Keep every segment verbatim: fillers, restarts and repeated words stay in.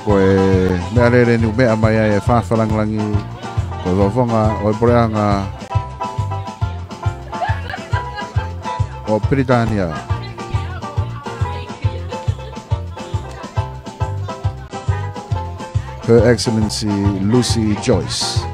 Ko e meʻalele ni ʻoku meʻa mai ai e fāfā langilangi, ko e fofonga ʻo e puleʻanga ʻo Pilitānia, Her Excellency Lucy Joyce.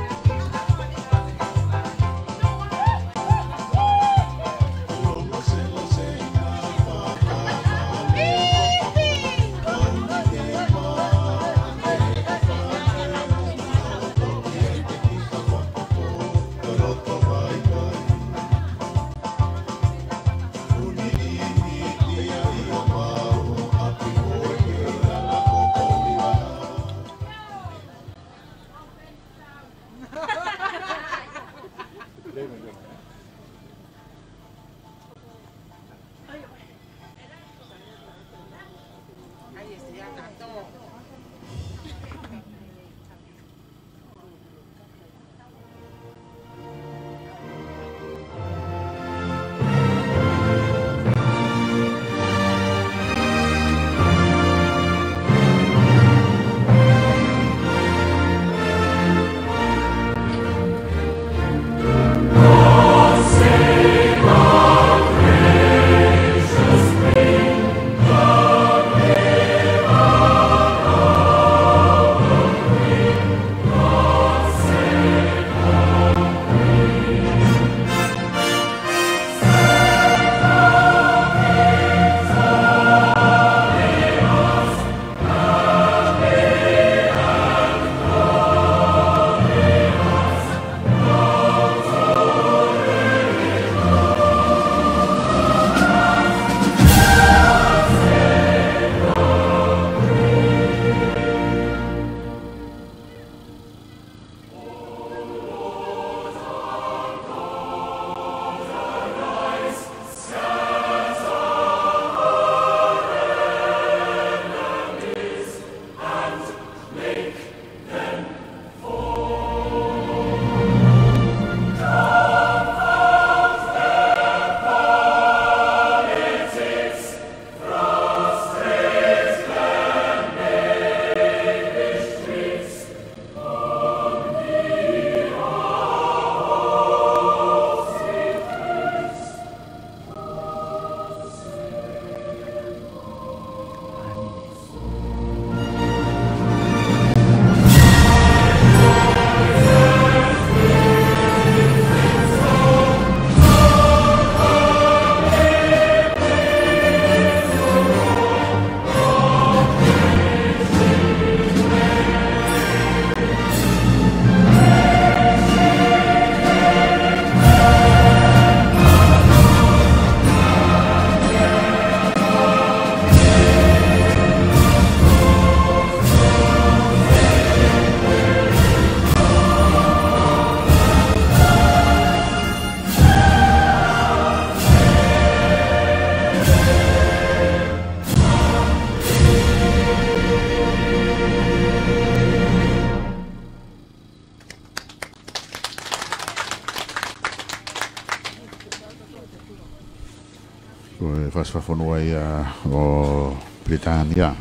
Ko e fāsifa fonua ia ʻo Pilitānia.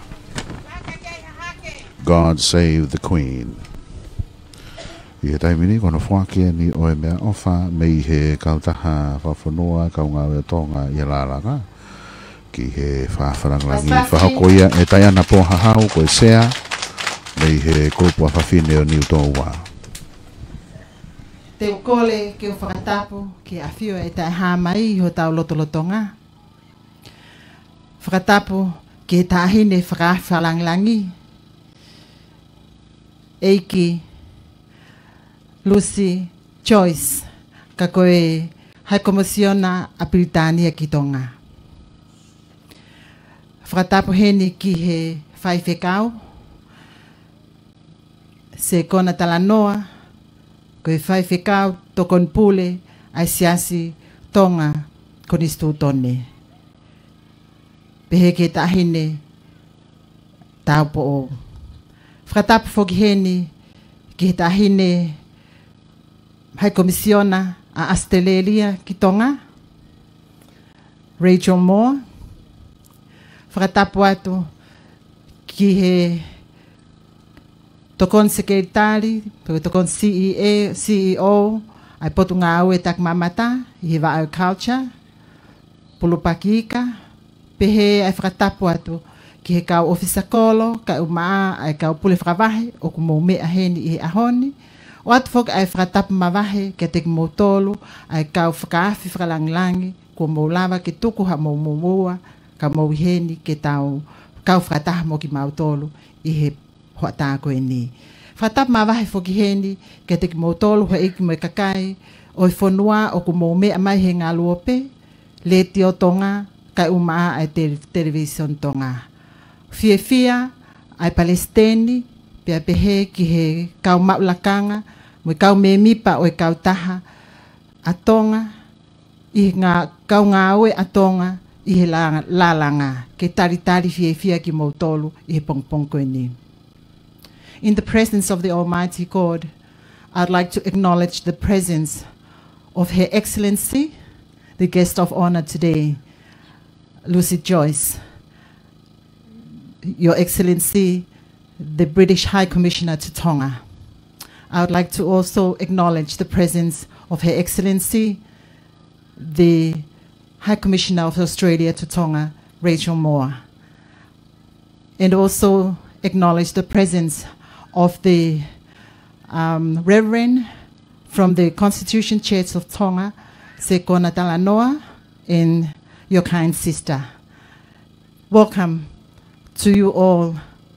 God Save the Queen. ʻI he taimi ni ko hono foaki eni ʻo e meʻaʻofa mei he kautaha fakafonua kau ngāue ʻa Tonga ʻi he lālanga ki he fāfā langilangi. Fakahoko ia ʻe Taiana Pohahau, ko e sea mei he kulupu ʻa fafine ʻo Niutōua. Te u kole ke u fakatapu ki he ʻafio ʻa e Taʻehāmai ʻi hotau lotolotonga. Fakatapu ki he Taʻahine Fakalangilangi, ʻEiki Lucy Joyce, ka ko e High Commissioner ʻa Pilitānia ki Tonga. Fakatapu heni ki he Faifekau, Sekona Talanoa, ko e Faifekau Tokoni Pule ʻa e Siasi Tonga Konisitūtone. Pehē ki he Taʻahine Taupoʻou. Fakatapu foki heni ki he Taʻahine High Commissioner ʻa ʻAositelēlia ki Tonga, Rachel Moore. Fakatapu atu ki he Tokoni Sekelitali, pe ko e Tokoni C E A, C E O, ʻa e Potungāue Takimamata, ʻi he vaʻa ʻo e Culture, Pulupaki Ika, pehē ʻa e fakatapu atu ki he kau ʻōfisa kolo, kae ʻumaʻā ʻa e kau pule fakavahe ʻoku mou meʻa heni ʻi he ʻaho ni. ʻOatu foki ʻa e fakatapu mavahe kiate kimoutolu, ʻa e kau fakaafe fakalāngilangi, kuo mou lava ke tuku haʻamou momoua, ka mou ʻi heni ke tau kau fakataha mo kimautolu ʻi he hoʻatā ko eni. Fakatapu mavahe foki heni kiate kimoutolu houʻeiki mo e kakai ʻo e fonua ʻoku mou meʻa mai he ngaluope, Letiō Tonga, kae ʻumaʻā ʻa e Tele-, Television Tonga. Fiefia ʻa e Palesiteni, pea pehē ki he kau maʻu lakanga, mo e kau mēmipa ʻo e kautaha ʻa Tonga, ʻi he ngā-, kau ngāue ʻa Tonga ʻi he la-, lālanga, ke talitali fiefia kimoutolu ʻi he pongipongi ko eni. In the presence of the Almighty God, I'd like to acknowledge the presence of Her Excellency, the guest of honor today, Lucy Joyce, Your Excellency, the British High Commissioner to Tonga. I would like to also acknowledge the presence of Her Excellency, the High Commissioner of Australia to Tonga, Rachel Moore, and also acknowledge the presence of the, um, Reverend from the Constitution Church of Tonga, Sekona Talanoa, and your kind sister. Welcome to you all,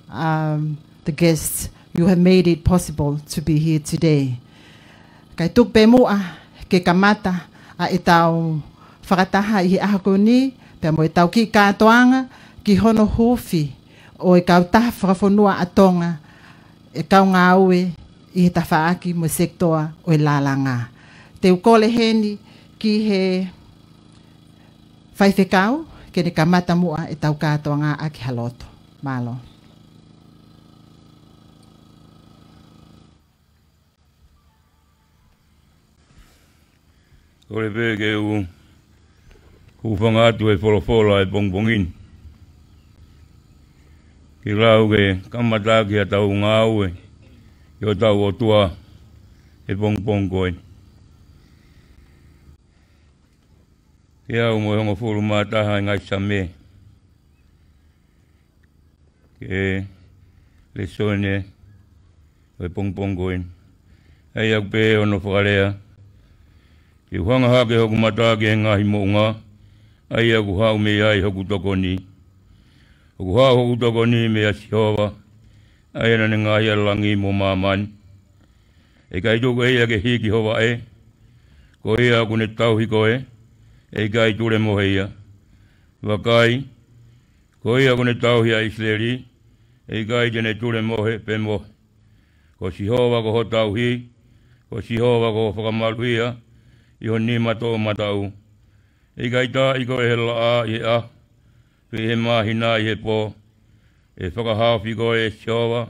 um, the guests. You have made it possible to be here today. Kae tuku pē muʻa ke kamata ʻa ʻetau fakataha ʻi he ʻaho ko eni, pea mo ʻetau kiʻi kātoanga ki hono huufi ʻo e kautaha fakafonua ʻa Tonga, ʻa e kau ngāue ʻi he tafaʻaki mo e sekitoa ʻo e lālanga. Te u kole heni ki he faifekau, ke ne kamata muʻa ʻetau kātoanga ʻaki ha lotu. Mālō. Kole pē ke u hūfanga atu he folofola ʻo e pongipongi ni. Ke lau ke kamata ʻaki ʻetau ngāue ki hotau ʻOtua he pongipongi ko eni. Ke aʻu mo e hongofulu mā taha ʻi he ngaahi Saame. Ke lēsoni ʻo e pongipongi ko eni. ʻA ia ʻoku pehē hono fakalea: Te u hanga hake hoku mata ki he ngaahi moʻunga, ʻa ia ʻoku haʻu mei ai hoku tokoni. ʻOku haʻu hoku tokoni meia Sihova, ʻa ia naʻa ne ngaohi ʻa e langi mo māmani. ʻE ʻikai tuku ʻe ia ke hiki ho vaʻe, ko ia ʻoku ne tauhi koe, ʻe ʻikai tulemohe ia. Vakai, ko ia ʻoku ne tauhi ʻa ʻIsileli, ʻe ʻikai te ne tulemohe pe mohe. Ko Sihova ko ho tauhi, ko Sihova ko ho fakamaluʻia ʻi ho nima toʻomataʻu. ʻE ʻikai taaʻi koe ʻe he laʻā ʻi he ʻaho, pe ʻi he māhina ʻi he pō. ʻE fakahaofi koe ʻe Sihova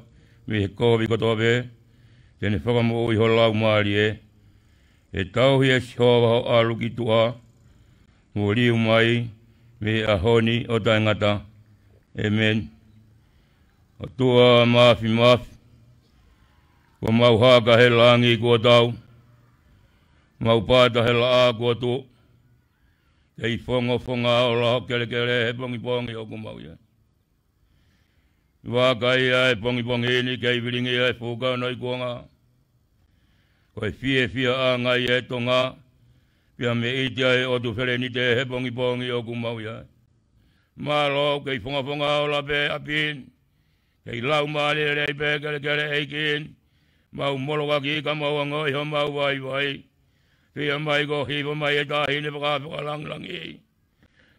mei he kovi kotoa pē, te ne fakamoʻui ho laumālie. ʻE tauhi ʻe Sihova hoʻo ʻalu ki tuʻa, mo liliu mai mei he ʻaho ni ʻo taʻengata. ʻĒmeni. ʻOtua Māfimafi, kuo mau haka he langi kuo tau, mau pata he laʻā kuo tuʻu, kei fongofonga ola ho kelekele he pongipongi ʻoku mau ʻi ai. Vakai ʻa e pongipongi ni, kei vilingi ʻa e fuka ʻo hono ikuʻanga. Ko e fiefiaʻanga ia ʻo Tonga, pea mei ʻiti ʻa e ʻotu felenite he pongipongi ʻoku mau ʻi ai. Mālō, kei fongofonga ola pē ʻapi ni, kei laumālie lelei pē kelekele ʻeiki ni, mau molokaki ka mau ongoʻi homau vaivai. Fai mai ko e hifo mai ʻa e Taʻahine Fakalangilangi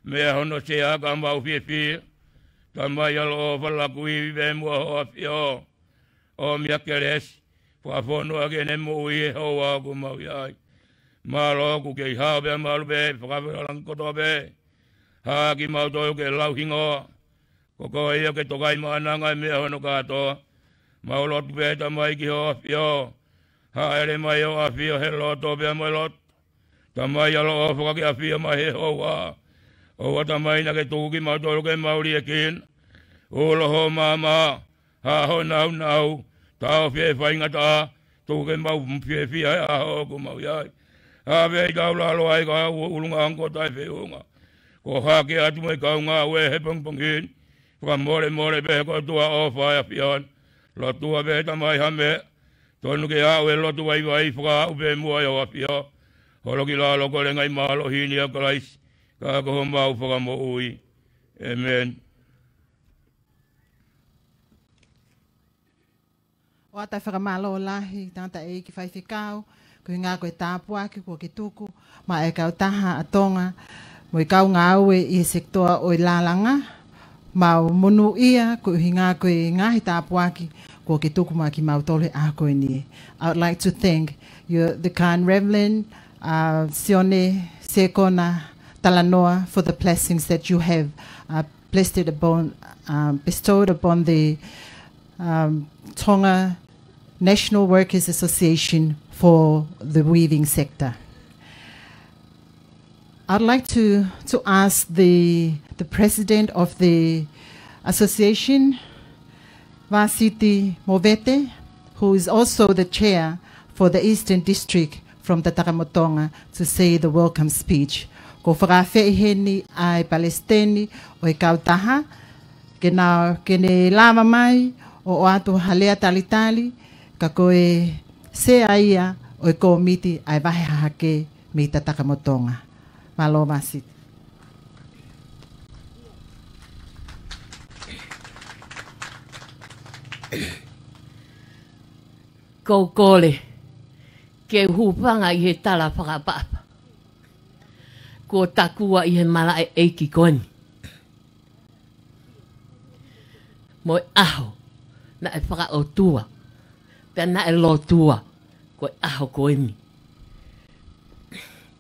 mei hono sea ka mau fiefia. Tamai ʻaloʻofa, laku ivi pē muʻa ho ʻAfio, ʻomi ʻa e kelesi, fakafonu ʻaki ʻene moʻui he houa ʻoku mau ʻi ai. Mālō ʻoku kei hao pea malu pē fakalangi kotoa pē. Hā kimautolu ke lau hingoa. Ko koe ia ke tokai maʻananga ʻi he meʻa hono kātoa. Mau lotu pē Tamai ki ho ʻAfio. Hāʻele mai ho ʻAfio he loto pea mo e loto. Tamai ʻaloʻofa, ke ʻafio mai he houa. ʻOua Tamai naʻa ke tuku kimautolu ke mau liʻekina. Ulo ho maama, hā ho nāunau, Taʻofi e faingataʻa, tuku ke mau fiefia he ʻaho ʻoku mau ʻi ai. ʻAve ʻi taulalo ai ka ʻoku ʻulungaanga ko taʻefeʻunga. Ko e hake atu mo e kaungāue he pongipongi ni. Fakamolemole pē he ko e ʻOtua ʻofa ʻa e ʻAfiona. Lotua pē he Tamai ha meʻa. Tonu ke aʻu e lotu vaivai fakaʻupe muʻa ʻi ho ʻAfio. Holo ki lalo ko e ngaahi mālohi ni ʻa Kalaisi. Ka ko homau Fakamoʻui. ʻĒmeni. ʻOatu e fakamālō lahi, tangataʻeiki faifekau, ko e ʻuhinga ko e tāpuaki kuo ke tuku maʻa e kautaha ʻa Tonga mo e kau ngāue ʻi he sekitoa ʻo e lālanga. Mau monūʻia, ko e ʻuhinga ko e ngaahi tāpuaki kuo ke tuku maʻa kimautolu he ʻaho ko eni. I would like to thank you, the kind Reverend, uh, Sione Sekona Talanoa, for the blessings that you have, uh, blessed upon, um, bestowed upon the, um, Tonga National Workers Association for the weaving sector. I'd like to, to ask the, the president of the association, Vasiti Movete, who is also the chair for the Eastern District from Tataka mo Tonga, to say the welcome speech. Ko e fakaafeʻi heni ʻa e palesiteni ʻo e kautaha, ke na, ke ne lava mai ʻo ʻoatu ha lea talitali, ka ko e sea ia ʻo e kōmiti ʻa e vahe hahake mei Tataka mo Tonga. Mālō Vasiti. Ko e kole ke u hūfanga ʻi he tala fakaʻapaʻapa kuo takua ʻi he malaʻe ʻeiki ko eni. Mo e ʻaho naʻe fakaʻotua, pea naʻe lotua, ko e ʻaho ko eni.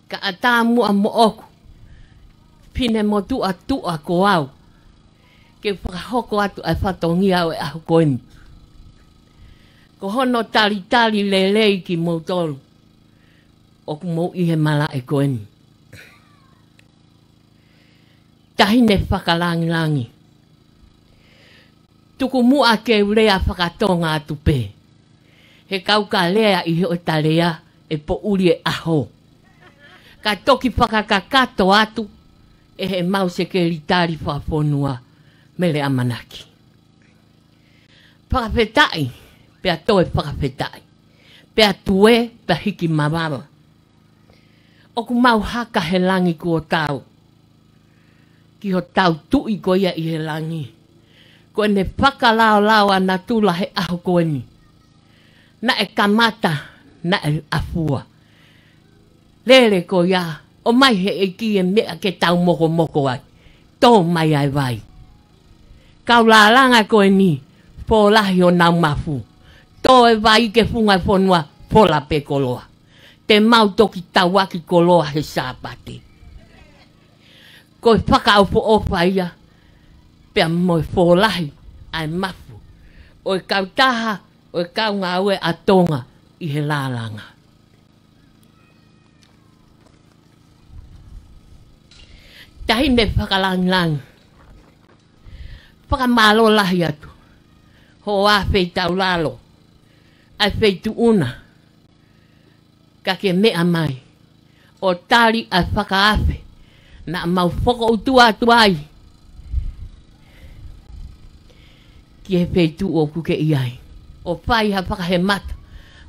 Ka ʻatā muʻa moʻoku, finemotuʻa tuʻa ko au, ke fakahoko atu ʻa e fatongia ʻo e ʻaho ko eni. Ko hono talitali lelei kimoutolu ʻoku mou ʻi he malaʻe ko eni. Taʻahine fakalangilangi. Tuku muʻa ke u lea fakatonga atu pē. He kau ka lea ʻi he ʻoe talea ʻe poʻuli e ʻaho. Ka toki fakakakato atu ʻe heʻemau sekelitali fakafonua, Mele ʻAmanaki. Fakafetaʻi, pea toe fakafetaʻi. Pea tuē, pea hiki mavava. ʻOku mau haka he langi kuo tau. Ki hotau Tuʻi ko ia ʻi he langi. Ko ʻene fakalaolao ʻa natula he ʻaho ko eni. Naʻe kamata, naʻe ʻafua. Lele ko ia, ʻomai he ʻEiki e meʻa ke tau mokomoko ai. Tō mai ʻa e vai. Kau lālanga ko eni, fōlahi honau mafu. Tō e vai ki he funga fonua, fola pē koloa. Te mau toki tauaki koloa he Sāpate. Ko e fakaʻofoʻofa ia, pea mo e fōlahi ʻa e mafu ʻo e kautaha ʻo e kau ngāue ʻa Tonga ʻi he lālanga. Taʻahine fakalangilangi. Fakamālō lahi atu. Hoʻo ʻā feitaulalo ʻa e feituʻu na ka ke meʻa mai ʻo tali ʻa e fakaafe naʻa mau fokoutua atu ai ki he feituʻu ʻoku ke ʻi ai, ʻo fai ha fakahemata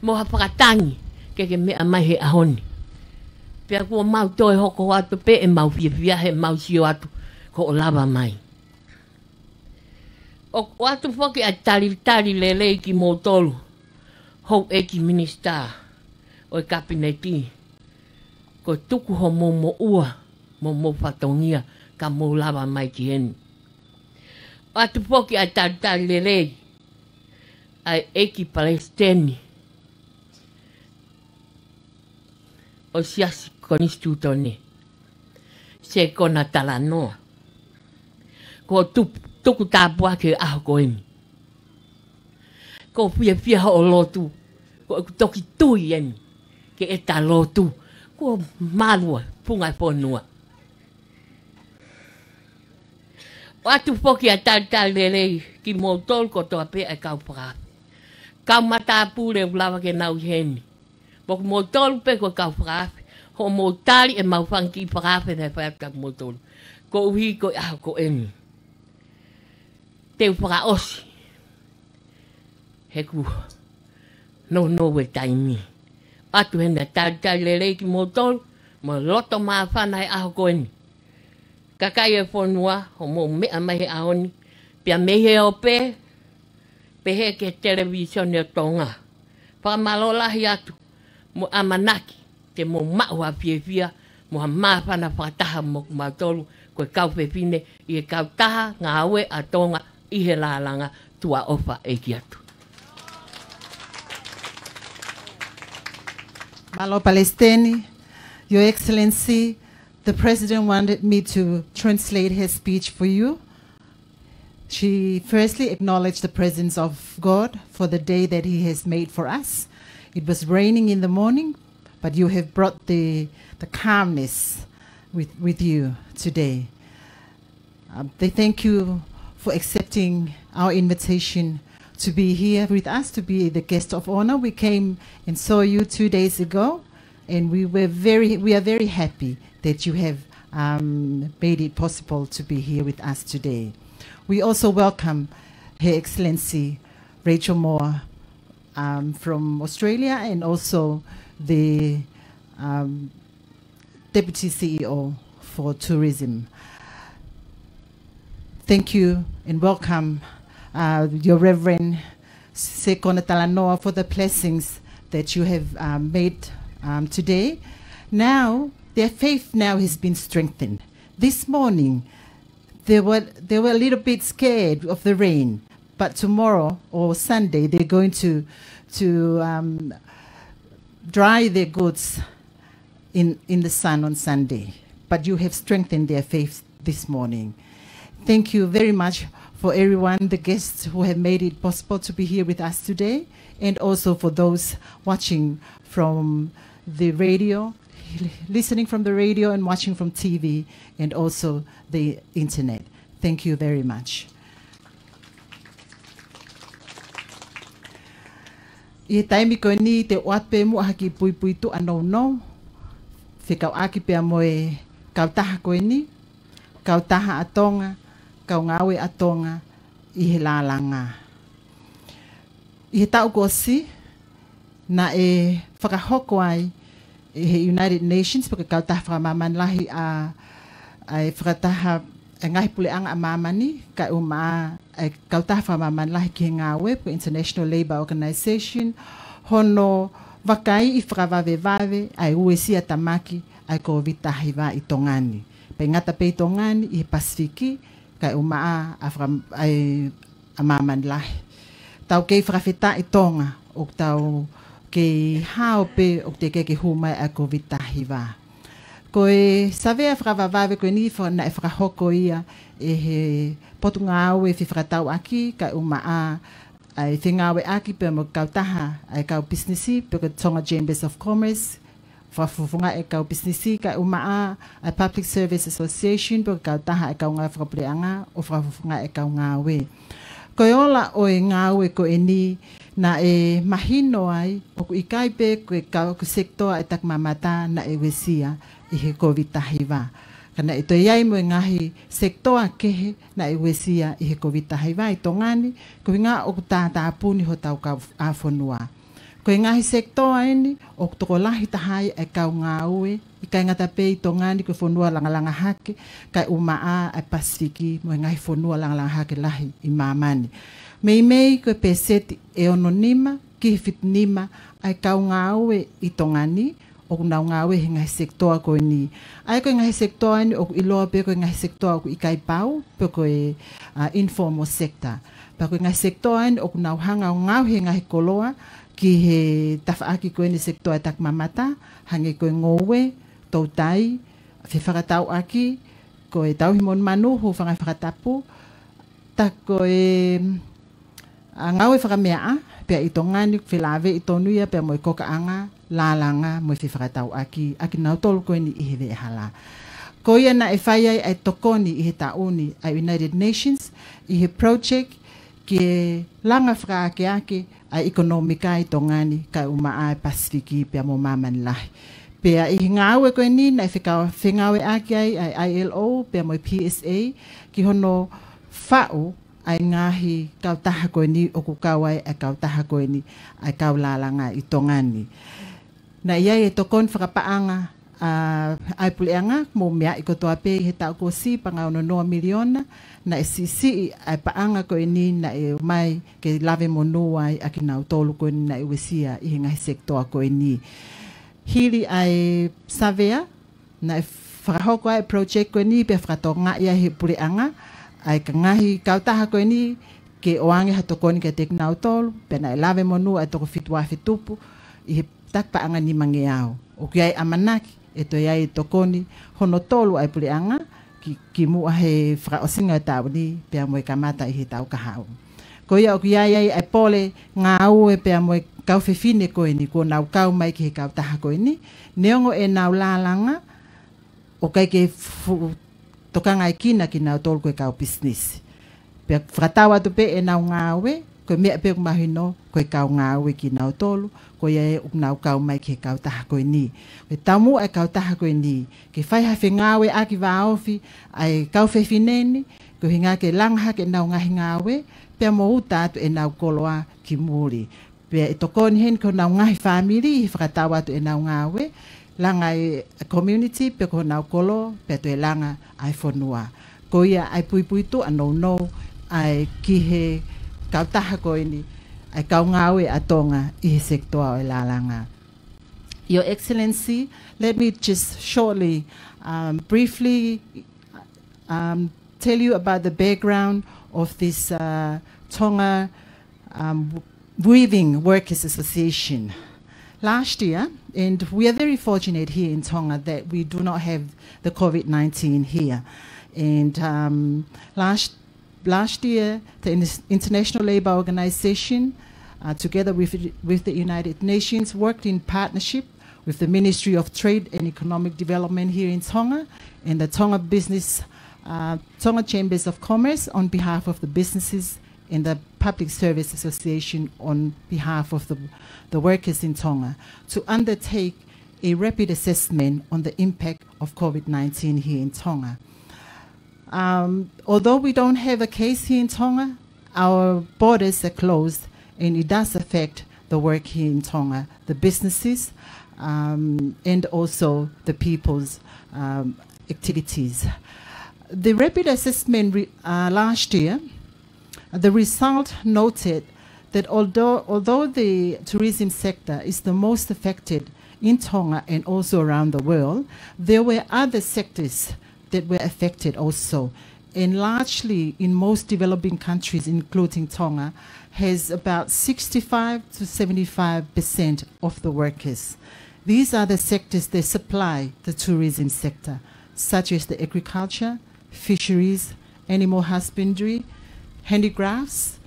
mo ha fakatangi ke ke meʻa mai he ʻaho ni. Pea kuo mau toe hoko atu pē ʻemau fiefia heʻemau sio atu ko hoʻo lava mai. ʻOku ʻoatu foki ʻa e talitali lelei kimoutolu, houʻeiki minisitā ʻo e Kapineti, ko e tuku hoʻomou moʻua mo homou fatongia ka mou lava mai ki heni. ʻOatu foki ʻa e talitali lelei ʻa e ʻEiki Palesiteni ʻo e Siasi Konisitūtone, Sekona Talanoa. Ko e tupu, tuku tāpuaki he ʻaho ko eni. Ko e fiefia hoʻo lotu, ko ʻeku toki tui eni ke ʻeta lotu, ko e malu ʻa e funga fonua. ʻOatu foki ʻa e talitali lelei kimoutolu kotoa pē ʻa e kau fakaafe. Kau matāpule ʻoku lava ke nau ʻi heni. Mo kimoutolu pē ko e kau fakaafe. Hoʻomou tali ʻemau fanga kiʻi fakaafe naʻe fai atu kia kimoutolu. Koeʻuhi ko e ʻaho ko eni. Te u fakaʻosi. He kuo nounou e taimi. ʻOatu heni ʻa e talitali lelei kimoutolu. Mo e loto māfana he ʻaho ko eni. Kakai e fonua, hoʻomou meʻa mai he ʻaho ni. Pea mei he ope, pehē ki he Televīsone ʻo Tonga. Fakamālō lahi atu, mo ʻamanaki, te mou maʻu ha fiefia, mo ha māfana fakataha mo kimautolu, ko e kau fefine, ʻi he kautaha ngāue ʻa Tonga, ʻi he lālanga, tuʻa ʻofa ʻeiki atu. Mālō Palesiteni, Your Excellency, the President wanted me to translate her speech for you. She firstly acknowledged the presence of God for the day that He has made for us. It was raining in the morning, but you have brought the, the calmness with, with you today. Um, they thank you for accepting our invitation to be here with us, to be the guest of honor. We came and saw you two days ago, and we were very, we are very happy that you have, um, made it possible to be here with us today. We also welcome Her Excellency Rachel Moore, um, from Australia, and also the, um, Deputy C E O for Tourism. Thank you and welcome, uh, Your Reverend Sekona Talanoa, for the blessings that you have, um, made, um, today. Now, their faith now has been strengthened. This morning, they were, they were a little bit scared of the rain, but tomorrow or Sunday, they're going to, to, um, dry their goods in, in the sun on Sunday. But you have strengthened their faith this morning. Thank you very much for everyone, the guests who have made it possible to be here with us today, and also for those watching from the radio, listening from the radio and watching from T V, and also the internet. Thank you very much. ʻI he taimi ko eni te u ʻoatu pē muʻa ha kiʻi puipuituʻa nounou, fekauʻaki pea mo e kautaha ko eni, kautaha ʻa Tonga, kau ngāue ʻa Tonga ʻi he lālanga. ʻI he taʻu kuo ʻosi, naʻe fakahoko ai ʻe he United Nations, pe ko e kautaha fakamāmani lahi ʻa, ʻa e fakataha ʻa e ngaahi puleʻanga ʻa māmani, kae ʻumaʻā ʻa e kautaha fakamāmani lahi ki he ngāue, pe ko e International Labour Organization, hono vakaiʻi fakavavevave ʻa e uesia tamaki ʻa e Kōviti taha hiva ʻi Tonga ni. Pea ʻikai ngata pē ʻi Tonga ni, ʻi he Pasifiki, kae ʻumaʻā ʻa faka-, ʻa e ʻa māmani lahi. Tau kei fakafetaʻi Tonga, ʻoku tau kei hao pē ʻoku teʻeki ke hū mai ʻa e Kōviti taha hiva. Ko e savea fakavavevave ko eni faka-, naʻe fakahoko ia ʻe he Potungāue Fefakatauʻaki, kae ʻumaʻā ʻa e fengāueʻaki pea mo e kautaha ʻa e kau pisinisi, pe ko e Tonga Chambers of Commerce, fakafofongaʻi ʻa e kau pisinisi, kae ʻumaʻā ʻa e Public Service Association, pe ko e kautaha ʻa e kau ngāue fakapuleʻanga, ʻo fakafofongaʻi ʻa e kau ngāue. Ko e ola ʻo e ngāue ko eni naʻe mahino ai, ʻoku ʻikai pē ko e kau, ko e sekitoa ʻe takimamata naʻe uesia ʻi he Kōviti taha hiva. Ka naʻe toe ʻi ai mo e ngaahi sekitoa kehe naʻe uesia ʻi he Kōviti taha hiva ʻi Tonga ni, koeʻuhinga ʻoku tātāpuni hotau kauʻāfonua. Ko e ngaahi sekitoa eni, ʻoku tokolahi taha ai ʻa e kau ngāue, ʻikai ngata pē ʻi Tonga ni ko e fonua langalanga hake, kae ʻumaʻā ʻa e Pasifiki mo e ngaahi fonua langalanga hake lahi ʻi māmani. Meimei ko e pēseti ʻe ono nima ki he fitu nima ʻa e kau ngāue ʻi Tonga ni, ʻoku nau ngāue he ngaahi sekitoa ko eni. ʻA ia ko e ngaahi sekitoa eni ʻoku ʻiloa pē ko e ngaahi sekitoa ʻoku ʻikai pau, pe ko e, ʻa, informal sector. Pea ko e ngaahi sekitoa eni ʻoku nau hanga ʻo ngaohi e ngaahi koloa ki he tafaʻaki ko eni sekitoa ʻe takimamata, hangē ko e ngoue, toutai, fefakatauʻaki, ko e tauhi monumanu, hūfanga he fakatapu, ta ko e, ʻa, ngāue fakameaʻa, pea ʻi Tonga ni felāveʻi tonu ia pea mo e kokaʻanga, lālanga, mo e fefakatauʻaki, ʻa kinautolu ko eni ʻi he veʻehala. Ko ia naʻe fai ai ʻa e tokoni ʻi he taʻu ni ʻa e United Nations, ʻi he project ki he langa fakaakeake ʻa e ʻekonōmika ʻi Tonga ni, kae ʻumaʻā e Pasifiki pea mo māmani lahi. Pea ʻi he ngāue ko eni naʻe fekau-, fengāueʻaki ai ʻa e I L O pea mo e P S A ki hono faʻu ʻa e ngaahi kautaha ko eni ʻoku kau ai ʻa e kautaha ko eni ʻa e kau lālanga ʻi Tonga ni. Naʻe ʻi ai e tokoni fakapaʻanga ʻa, ʻa e puleʻanga, mou meaʻi kotoa pē ʻi he taʻu kuo ʻosi, paʻanga ono noa miliona, naʻe siʻisiʻi ʻa e paʻanga ko eni naʻe ʻomai ke lave monū ai ʻa kinautolu ko eni naʻe uesia ʻi he ngaahi sekitoa ko eni. Hili ʻa e savea, naʻe fakahoko ai e project ko eni pea fakatokangaʻi ai ʻe he puleʻanga ʻa e ngaahi kautaha ko eni ke ʻoange ha tokoni kiate kinautolu, pea naʻe lave monū ʻa e toko fitu afe tupu ʻi he taki paʻanga nimangeau. ʻOku ʻi ai e ʻamanaki ʻe toe ʻi ai e tokoni hono tolu ʻa e puleʻanga ki, kimuʻa he fakaʻosinga ʻo e taʻu ni pea mo e kamata ʻi he taʻu kahaʻu. Ko ia ʻoku ʻi ai ai ʻa e pole ngāue pea mo e kau fefine ko eni kuo nau kau mai ki he kautaha ko eni, neongo ʻenau lālanga, ʻoku ʻikai ke fuʻu tokangaʻi kinautolu ko e kau pisinisi. Pea fakatau atu pē ʻenau ngāue, ko e meʻa pē ʻoku mahino, ko e kau ngāue kinautolu, ko ia ʻoku nau kau mai ki he kautaha ko eni. Ko e taumuʻa e kautaha ko eni ke fai ha fengāueʻaki vāofi ʻa e kau fefine ni, ko e ʻuhinga ke langa hake ʻenau ngaahi ngāue, pea mo uta atu ʻenau koloa ki muli. Pea ʻe tokoni heni ki honau ngaahi fāmili ʻi he fakatau atu ʻenau ngāue, langa e community pea ko honau kolo, pea toe langa ʻa e fonua. Ko ia ʻa e puipuituʻa nounou ʻa e ki he kautaha ko eni ʻa e kau ngāue ʻa Tonga ʻi he sekitoa ʻo e lālanga. Your Excellency, let me just shortly, um, briefly, um, tell you about the background of this, uh, Tonga, um, Weaving Workers Association. Last year, and we are very fortunate here in Tonga that we do not have the COVID nineteen here. And, um, last, last year, the Inter-, International Labour Organization, uh, together with, with the United Nations, worked in partnership with the Ministry of Trade and Economic Development here in Tonga and the Tonga Business, uh, Tonga Chambers of Commerce on behalf of the businesses and the Public Service Association on behalf of the, the workers in Tonga to undertake a rapid assessment on the impact of COVID nineteen here in Tonga. Um, although we don't have a case here in Tonga, our borders are closed and it does affect the work here in Tonga, the businesses, um, and also the people's, um, activities. The rapid assessment re-, uh, last year, the result noted that although, although the tourism sector is the most affected in Tonga and also around the world, there were other sectors that were affected also. And largely in most developing countries, including Tonga, has about sixty-five to seventy-five percent of the workers. These are the sectors that supply the tourism sector, such as the agriculture, fisheries, animal husbandry, handicrafts,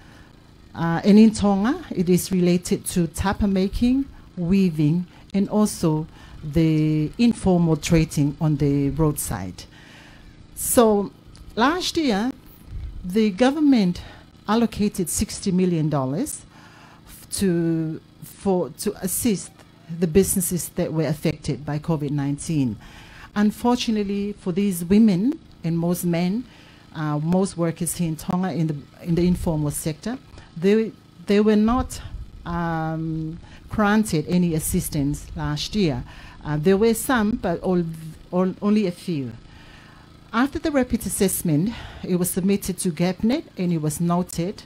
uh, and in Tonga, it is related to tapa making, weaving, and also the informal trading on the roadside. So last year, the government allocated sixty million dollars to, for, to assist the businesses that were affected by COVID nineteen. Unfortunately for these women and most men, uh, most workers here in Tonga in the, in the informal sector, they, they were not, um, granted any assistance last year. Uh, there were some, but all, all, only a few. After the rapid assessment, it was submitted to Cabinet and it was noted,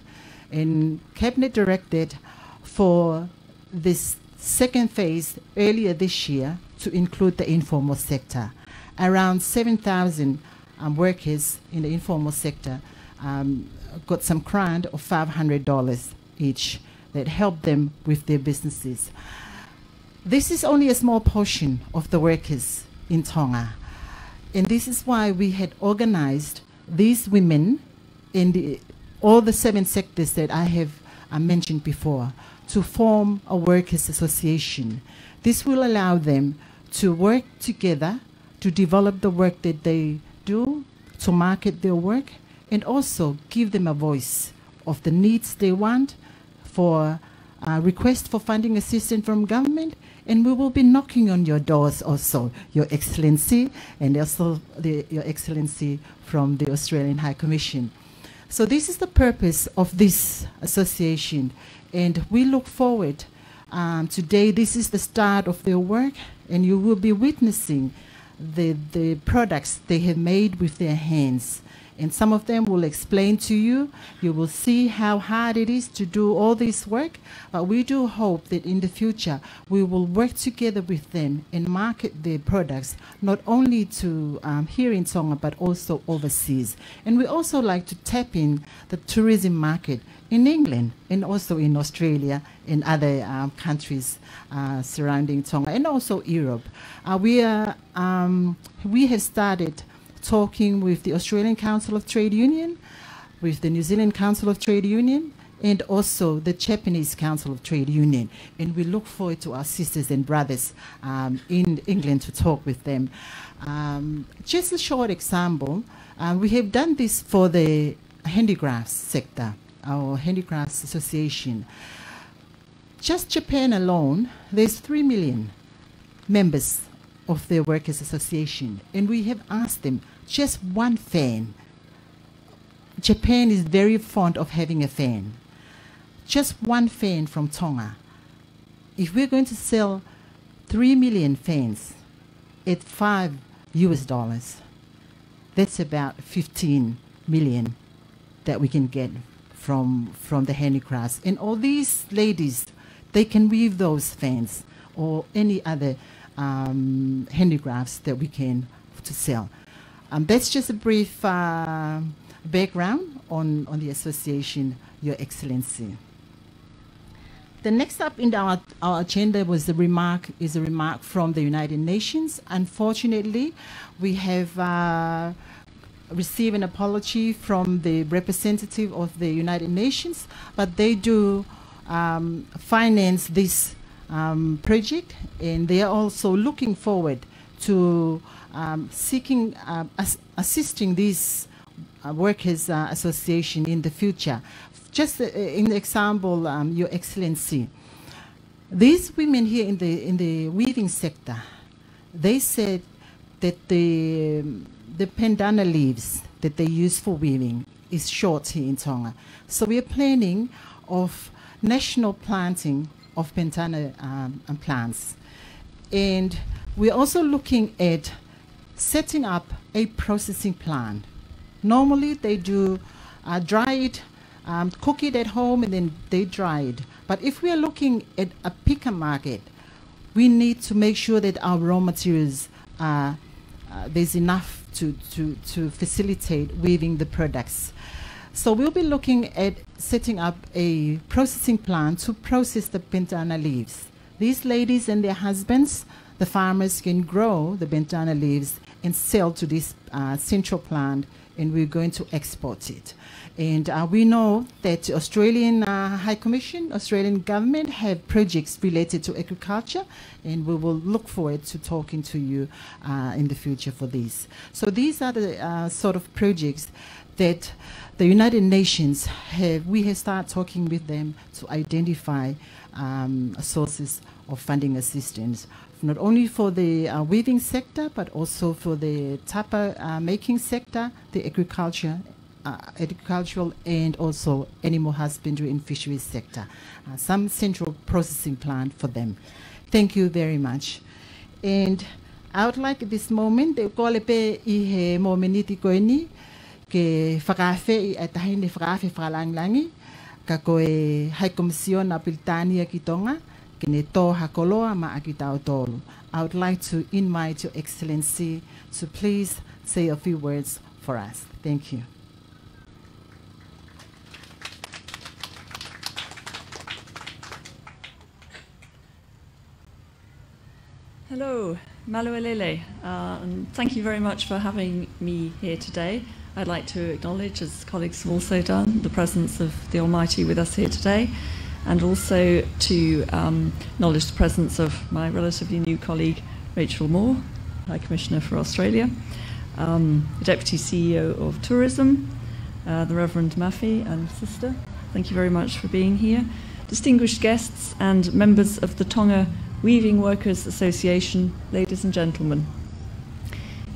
and Cabinet directed for this second phase earlier this year to include the informal sector. Around seven thousand, um, workers in the informal sector, um, got some grant of five hundred dollars each that helped them with their businesses. This is only a small portion of the workers in Tonga. And this is why we had organized these women in the, all the seven sectors that I have, uh, mentioned before to form a workers' association. This will allow them to work together to develop the work that they do, to market their work, and also give them a voice of the needs they want for, uh, request for funding assistance from government, and we will be knocking on your doors also, Your Excellency, and also the, Your Excellency from the Australian High Commission. So this is the purpose of this association, and we look forward, um, today, this is the start of their work, and you will be witnessing the, the products they have made with their hands. And some of them will explain to you. You will see how hard it is to do all this work, but we do hope that in the future we will work together with them and market their products, not only to, um, here in Tonga, but also overseas. And we also like to tap in the tourism market in England and also in Australia and other, um, countries, uh, surrounding Tonga, and also Europe. Uh, we are, um, we have started talking with the Australian Council of Trade Union, with the New Zealand Council of Trade Union, and also the Japanese Council of Trade Union. And we look forward to our sisters and brothers, um, in England to talk with them. Um, just a short example, uh, we have done this for the handicrafts sector, our handicrafts association. Just Japan alone, there's three million members of their workers' association, and we have asked them just one fan. Japan is very fond of having a fan. Just one fan from Tonga. If we're going to sell three million fans at five U S dollars, that's about fifteen million that we can get from, from the handicrafts. And all these ladies, they can weave those fans or any other, um, handicrafts that we can to sell. Um, that's just a brief, uh, background on, on the association, Your Excellency. The next up in our, our agenda was the remark, is a remark from the United Nations. Unfortunately, we have, uh, received an apology from the representative of the United Nations, but they do, um, finance this, um, project, and they are also looking forward to, um, seeking, uh, as-, assisting this, uh, workers, uh, association in the future. Just, uh, an example, um, Your Excellency, these women here in the, in the weaving sector, they said that the, the pendana leaves that they use for weaving is short here in Tonga. So we are planning of national planting of pendana, um, um, plants. And we're also looking at setting up a processing plant. Normally, they do, uh, dry it, um, cook it at home, and then they dry it. But if we are looking at a bigger market, we need to make sure that our raw materials are, uh, there's enough to, to, to facilitate weaving the products. So we'll be looking at setting up a processing plant to process the pendana leaves. These ladies and their husbands, the farmers, can grow the pendana leaves and sell to this, uh, central plant, and we're going to export it. And, uh, we know that Australian, uh, High Commission, Australian government have projects related to agriculture, and we will look forward to talking to you, uh, in the future for these. So these are the, uh, sort of projects that the United Nations have, we have started talking with them to identify, um, sources of funding assistance, not only for the, uh, weaving sector, but also for the tapa, uh, making sector, the agriculture, uh, agricultural, and also animal husbandry and fisheries sector, uh, some central processing plant for them. Thank you very much. And I would like at this moment, ʻoku ou kole pē ʻi he momeniti ko eni, ke fakaafeʻi ʻa e Taʻahine Fakaafe Fakalāngilangi, ka ko e High Commissioner ʻa Pilitānia ki Tonga, ke ne tō ha koloa maʻa kitautolu. I would like to invite Your Excellency to please say a few words for us. Thank you. Hello, mālō e lelei, uh, and thank you very much for having me here today. I'd like to acknowledge, as colleagues have also done, the presence of the Almighty with us here today, and also to, um, acknowledge the presence of my relatively new colleague, Rachel Moore, High Commissioner for Australia, um, the Deputy C E O of Tourism, uh, the Reverend Mafi and sister. Thank you very much for being here. Distinguished guests and members of the Tonga Weaving Workers Association, ladies and gentlemen.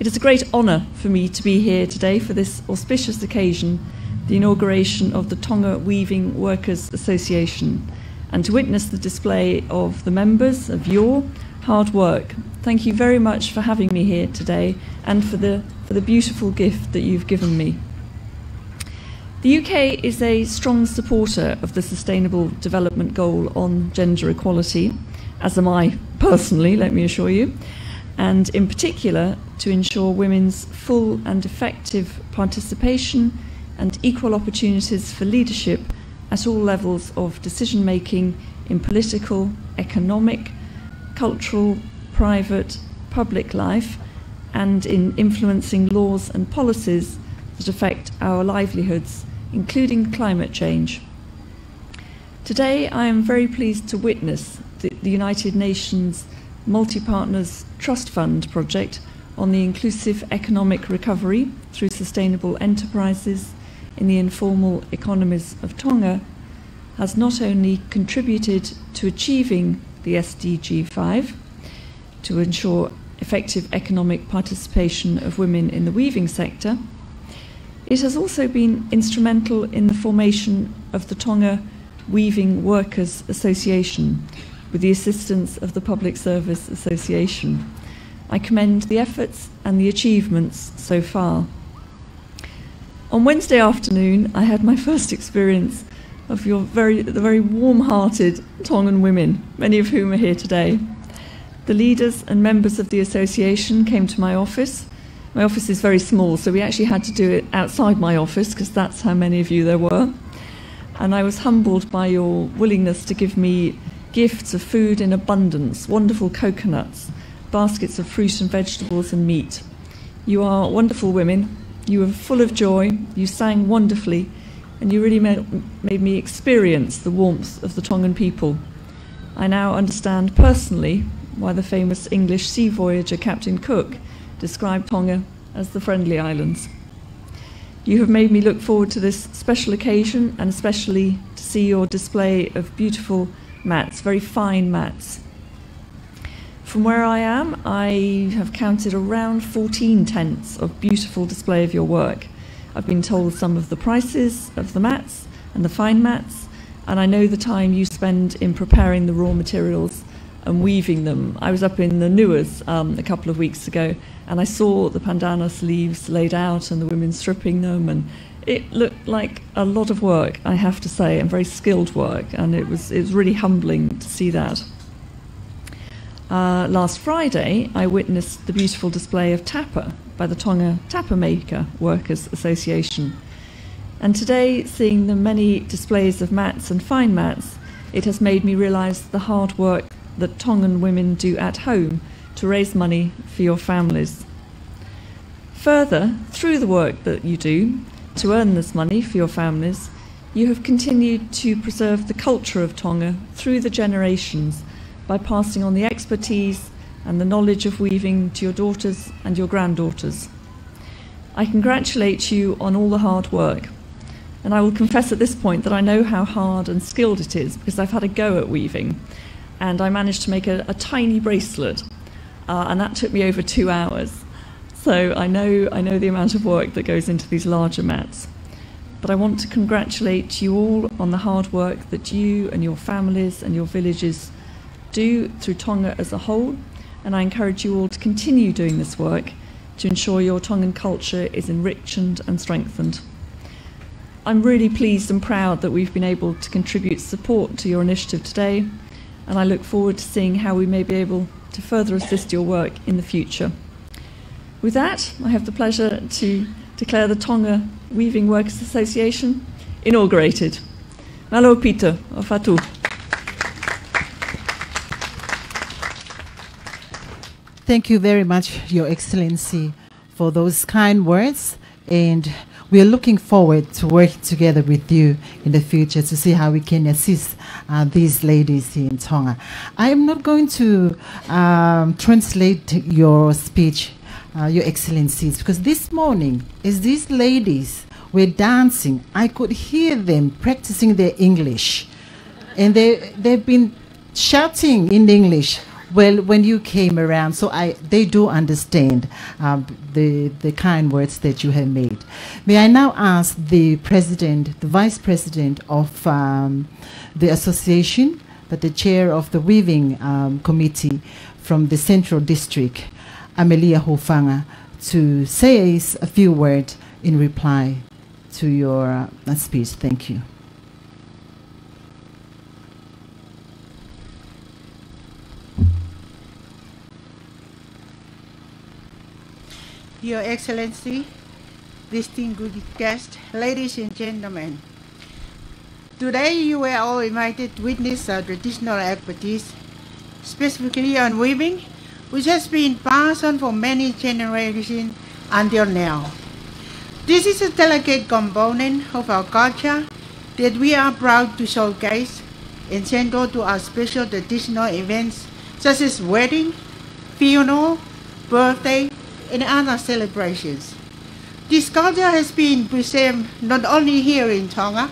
It is a great honour for me to be here today for this auspicious occasion, the inauguration of the Tonga Weaving Workers Association, and to witness the display of the members, of your hard work. Thank you very much for having me here today and for the, for the beautiful gift that you've given me. The U K is a strong supporter of the Sustainable Development Goal on gender equality, as am I personally, let me assure you, and in particular to ensure women's full and effective participation and equal opportunities for leadership at all levels of decision making in political, economic, cultural, private, public life, and in influencing laws and policies that affect our livelihoods, including climate change. Today, I am very pleased to witness the, the United Nations Multi-Partners Trust Fund project on the inclusive economic recovery through sustainable enterprises in the informal economies of Tonga has not only contributed to achieving the S D G five, to ensure effective economic participation of women in the weaving sector, it has also been instrumental in the formation of the Tonga Weaving Workers Association with the assistance of the Public Service Association. I commend the efforts and the achievements so far. On Wednesday afternoon, I had my first experience of your very, the very warm-hearted Tongan women, many of whom are here today. The leaders and members of the association came to my office. My office is very small, so we actually had to do it outside my office, 'cause that's how many of you there were. And I was humbled by your willingness to give me gifts of food in abundance, wonderful coconuts, baskets of fruit and vegetables and meat. You are wonderful women. You were full of joy. You sang wonderfully, and you really ma-, made me experience the warmth of the Tongan people. I now understand personally why the famous English sea voyager Captain Cook described Tonga as the Friendly Islands. You have made me look forward to this special occasion, and especially to see your display of beautiful mats, very fine mats. From where I am, I have counted around fourteen tents of beautiful display of your work. I've been told some of the prices of the mats and the fine mats, and I know the time you spend in preparing the raw materials and weaving them. I was up in the Nuas, um, a couple of weeks ago, and I saw the pandanus leaves laid out and the women stripping them, and it looked like a lot of work, I have to say, and very skilled work, and it was, it was really humbling to see that. Uh, last Friday, I witnessed the beautiful display of tapa by the Tonga Tapa Maker Workers Association. And today, seeing the many displays of mats and fine mats, it has made me realise the hard work that Tongan women do at home to raise money for your families. Further, through the work that you do to earn this money for your families, you have continued to preserve the culture of Tonga through the generations by passing on the expertise and the knowledge of weaving to your daughters and your granddaughters. I congratulate you on all the hard work. And I will confess at this point that I know how hard and skilled it is, because I've had a go at weaving, and I managed to make a, a tiny bracelet, uh, and that took me over two hours. So I know, I know the amount of work that goes into these larger mats. But I want to congratulate you all on the hard work that you and your families and your villages do through Tonga as a whole, and I encourage you all to continue doing this work to ensure your Tongan culture is enriched and strengthened. I'm really pleased and proud that we've been able to contribute support to your initiative today, and I look forward to seeing how we may be able to further assist your work in the future. With that, I have the pleasure to declare the Tonga Weaving Workers Association inaugurated. Mālō Peter, ʻofa atu. Thank you very much, Your Excellency, for those kind words, and we are looking forward to working together with you in the future to see how we can assist, uh, these ladies here in Tonga. I am not going to, um, translate your speech, uh, Your Excellencies, because this morning, as these ladies were dancing, I could hear them practicing their English. And they, they've been shouting in English, well, when you came around, so I, they do understand, um, the, the kind words that you have made. May I now ask the president, the vice president of, um, the association, but the chair of the weaving, um, committee from the Central District, Amelia Hufanga, to say a few words in reply to your, uh, speech. Thank you. Your Excellency, distinguished guests, ladies and gentlemen, today you were all invited to witness our traditional expertise, specifically on weaving, which has been passed on for many generations until now. This is a delicate component of our culture that we are proud to showcase and central to our special traditional events such as wedding, funeral, birthday, and other celebrations. This culture has been preserved not only here in Tonga,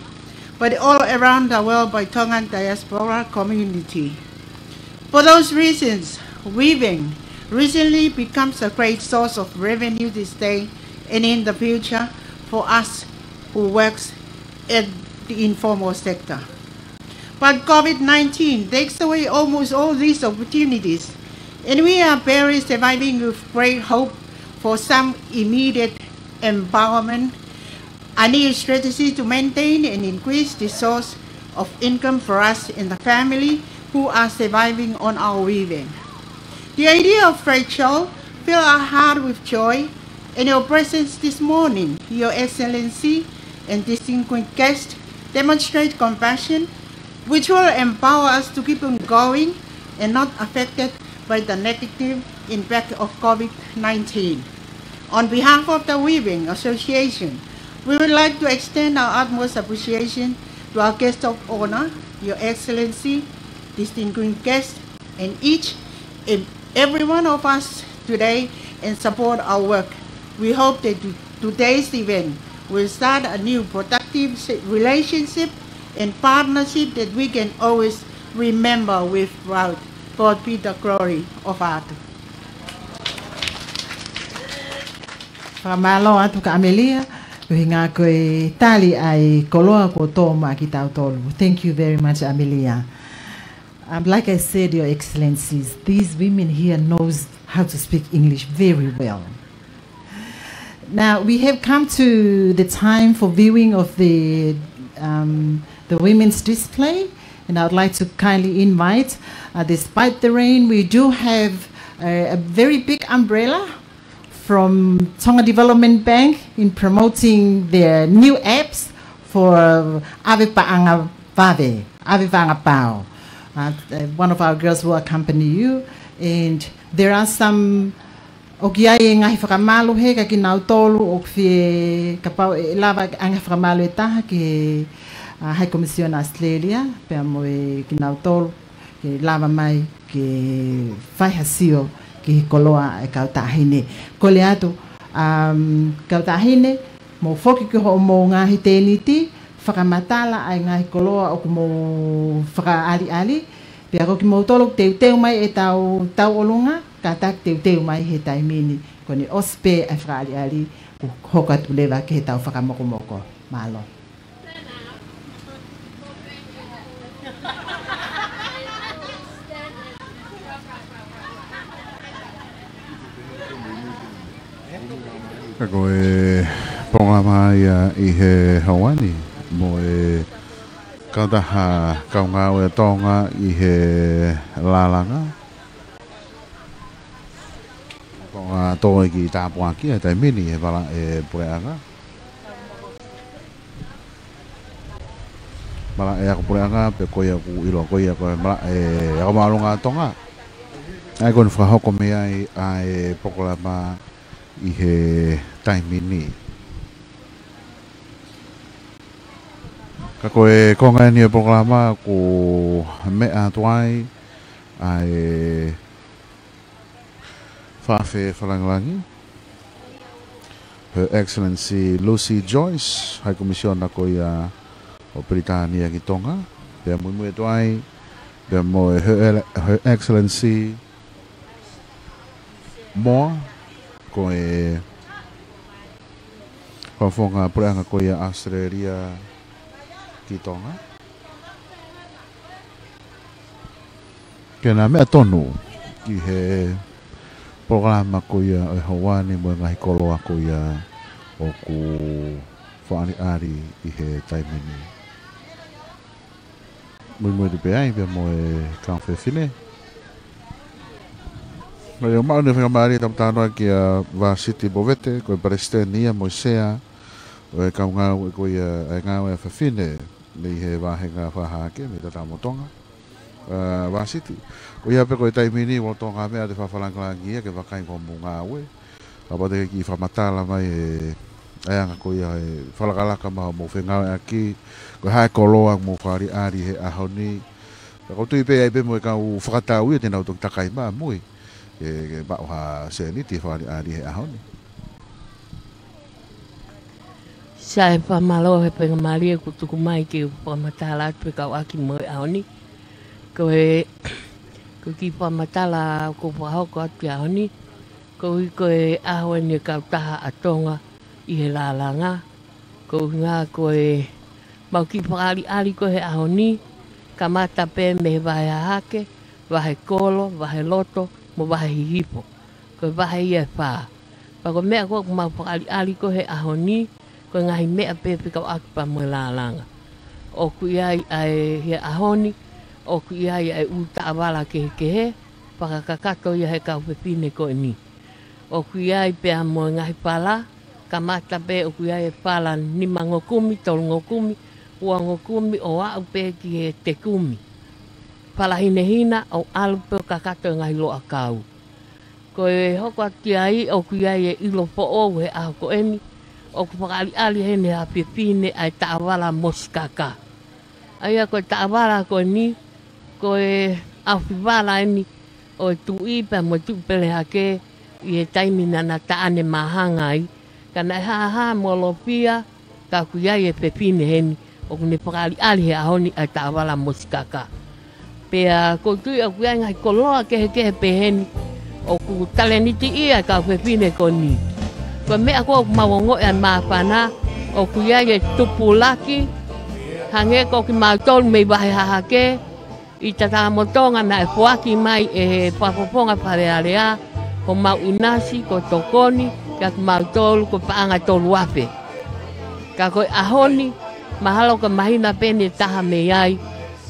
but all around the world by Tongan diaspora community. For those reasons, weaving recently becomes a great source of revenue this day and in the future for us who works at the informal sector. But COVID nineteen takes away almost all these opportunities, and we are barely surviving with great hope for some immediate empowerment, a new strategy to maintain and increase the source of income for us and the family who are surviving on our weaving. The idea of trade show fill our heart with joy, and your presence this morning, Your Excellency and distinguished guests, demonstrate compassion, which will empower us to keep on going and not affected by the negative impact of COVID nineteen. On behalf of the Weaving Association, we would like to extend our utmost appreciation to our guest of honor, Your Excellency, distinguished guests, and each and every one of us today and support our work. We hope that to-, today's event will start a new productive se-, relationship and partnership that we can always remember with proud. God be the glory of art. Fakamālō atu kia Amelia, ʻuhinga ko e tali ʻa e koloa kuo tō maʻa kitautolu. Thank you very much, Amelia. Um, like I said, Your Excellencies, these women here knows how to speak English very well. Now, we have come to the time for viewing of the, um, the women's display, and I would like to kindly invite, uh, despite the rain, we do have a, a very big umbrella from Tonga Development Bank in promoting their new apps for ʻAve Paʻanga Vave, ʻAve Paʻanga Pao. Uh, uh, one of our girls will accompany you, and there are some, ʻoku ʻi ai e ngaahi fakamalu he kia kinautolu ʻoku fie, kapau ʻe lava ʻa e ngaahi fakamalu ʻe taha ki he, uh, High Commission Australia, pea mo e kinautolu ke lava mai ke fai ha sio ki he koloa ʻa e kau taʻahine. Kole atu, um, kau taʻahine, mou foki ki hoʻomou ngaahi tēniti, fakamatala ʻa e ngaahi koloa ʻoku mou fakaʻaliʻali, pea ko kimoutolu teuteu mai ʻetau tauʻolunga, kātaki teuteu mai he taimi ni, ko ʻene ʻosi pē ʻa e fakaʻaliʻali, kuo hoko atu leva ki heʻetau fakamokomoko. Mālō. Ka ko e polokalama ia ʻi he ʻaho ni mo e kautaha kaungāue Tonga ʻi he Lalanga. Ko e ngaahi toe kiʻi tāpuaki ʻa e taimi ni he malaʻe puleʻanga. Malaʻe ako puleʻanga, pe ko ia ʻoku ʻiloa ko ia ko e malaʻe ako māʻolunga Tonga. ʻA ia ko ʻene fakahoko mei ai ʻa e polokalama ʻi he taimi ni. Ka ko e konga eni ʻo e polokalama kuo meʻa atu ai ʻa e Faʻafe Fakalāngilangi, Her Excellency Lucy Joyce, High Commissioner ko ia ʻo Pilitānia ki Tonga. Pea muimui atu ai pea mo e Her, Her Excellency Moa, ko e Fakafofonga Puleʻanga ko ia ʻAositelēlia ki Tonga. Ke na meʻa tonu ki he polokalama ko ia ʻo e houa ni mo e ngaahi koloa ko ia ʻoku fakaʻaliʻali ʻi he taimi ni. Muimui atu pē ai pea mo e kau fefine. Mo e maʻu ʻene faingamālie ʻetau talanoa kia Vāsiti Povete, ko e Palesiteni ia mo e Sea ʻo e kau ngāue ko ia ʻa e ngāue ʻa e fefine mei he vāhenga fakahahake mei Tatamotonga. ʻA, Vāsiti, ko ia pē ko e taimi ni ʻoku tokanga meʻa te fakalāngilangi ia ke vakai ko hoʻomou ngāue. Kapau te ke kiʻi fakamatala mai e, ʻa e anga ko ia e fakalakalaka mai hoʻomou fengāueʻaki, ko e hā e koloa ʻoku mou fakaʻaliʻali he ʻaho ni. Ka ʻoku ou tui pē ʻe ʻi ai pē mo e kau fakatau ia te nau toki takai mai mui ke, ke maʻu ha sēniti fakaʻaliʻali he ʻaho ni. Sai, fakamālō he faingamālie kuo tuku mai ke u fakamatala atu pē kau ʻaki mo e ʻaho ni. Ko e, ko e kiʻi fakamatala ʻoku ou fakahoko atu he ʻaho ni, koeʻuhi ko e ʻaho eni e kautaha ʻa Tonga ʻi he lālanga. Ko e ʻuhinga ko e mau kiʻi fakaʻaliʻali ko ē he ʻaho ni, kamata pē mei he vahe hahake, vahe kolo, vahe loto, mo vahe hihifo. Ko e vahe ia ʻe fā. Pea ko e meʻa ko ē ʻoku mau fakaʻaliʻali ko ē he ʻaho ni, ko e ngaahi meʻa pē fekauʻaki pea mo e lālanga. ʻOku ʻi ai ʻa e he ʻaho ni, ʻoku ʻi ai ʻa e ʻū taʻavala kehekehe, fakakakato ia he kau fefine ko eni. ʻOku ʻi ai pea mo e ngaahi fala, kamata pē ʻoku ʻi ai e fala nimangokumi, tolungokumi, uangokumi, ʻo aʻu pē ki he tekumi. Fala hinehina, ʻo ʻalu pē ʻo kakato e ngaahi loʻakau. Ko e hoko atu ki ai, ʻoku ʻi ai e ʻilo foʻou he ʻaho ko eni, ʻoku fakaʻaliʻali heni ʻe ha fefine ʻa e taʻavala mosikaka. ʻA ia ko e taʻavala ko eni, ko e ʻaofi vala eni ʻo e tuʻi pea mo e tuʻi pele hake ʻi he taimi naʻa na taʻane māhanga ai. Ka naʻe hāhā molofia, ka ʻoku ʻi ai e fefine heni, ʻoku ne fakaʻaliʻali he ʻaho ni ʻa e taʻavala mosikaka. Pea ʻoku ou tui ʻoku ʻi ai e ngaahi koloa kehekehe pehē ni, ʻoku talēniti ia e kau fefine ko eni. Ko e meʻa ko ē ʻoku mau ongoʻi ʻa e māfana, ʻoku ʻi ai e tupulaki, hangē ko kimautolu mei vahe hahake, ʻi Tatamotonga naʻe foaki mai ʻe he Fakafofonga Fale Alea, ko homau ʻinasi, ko e tokoni, kia kimautolu ko e paʻanga tolu afe. Ka ko e ʻaho ni, mahalo ko e māhina pē eni ʻe taha mei ai,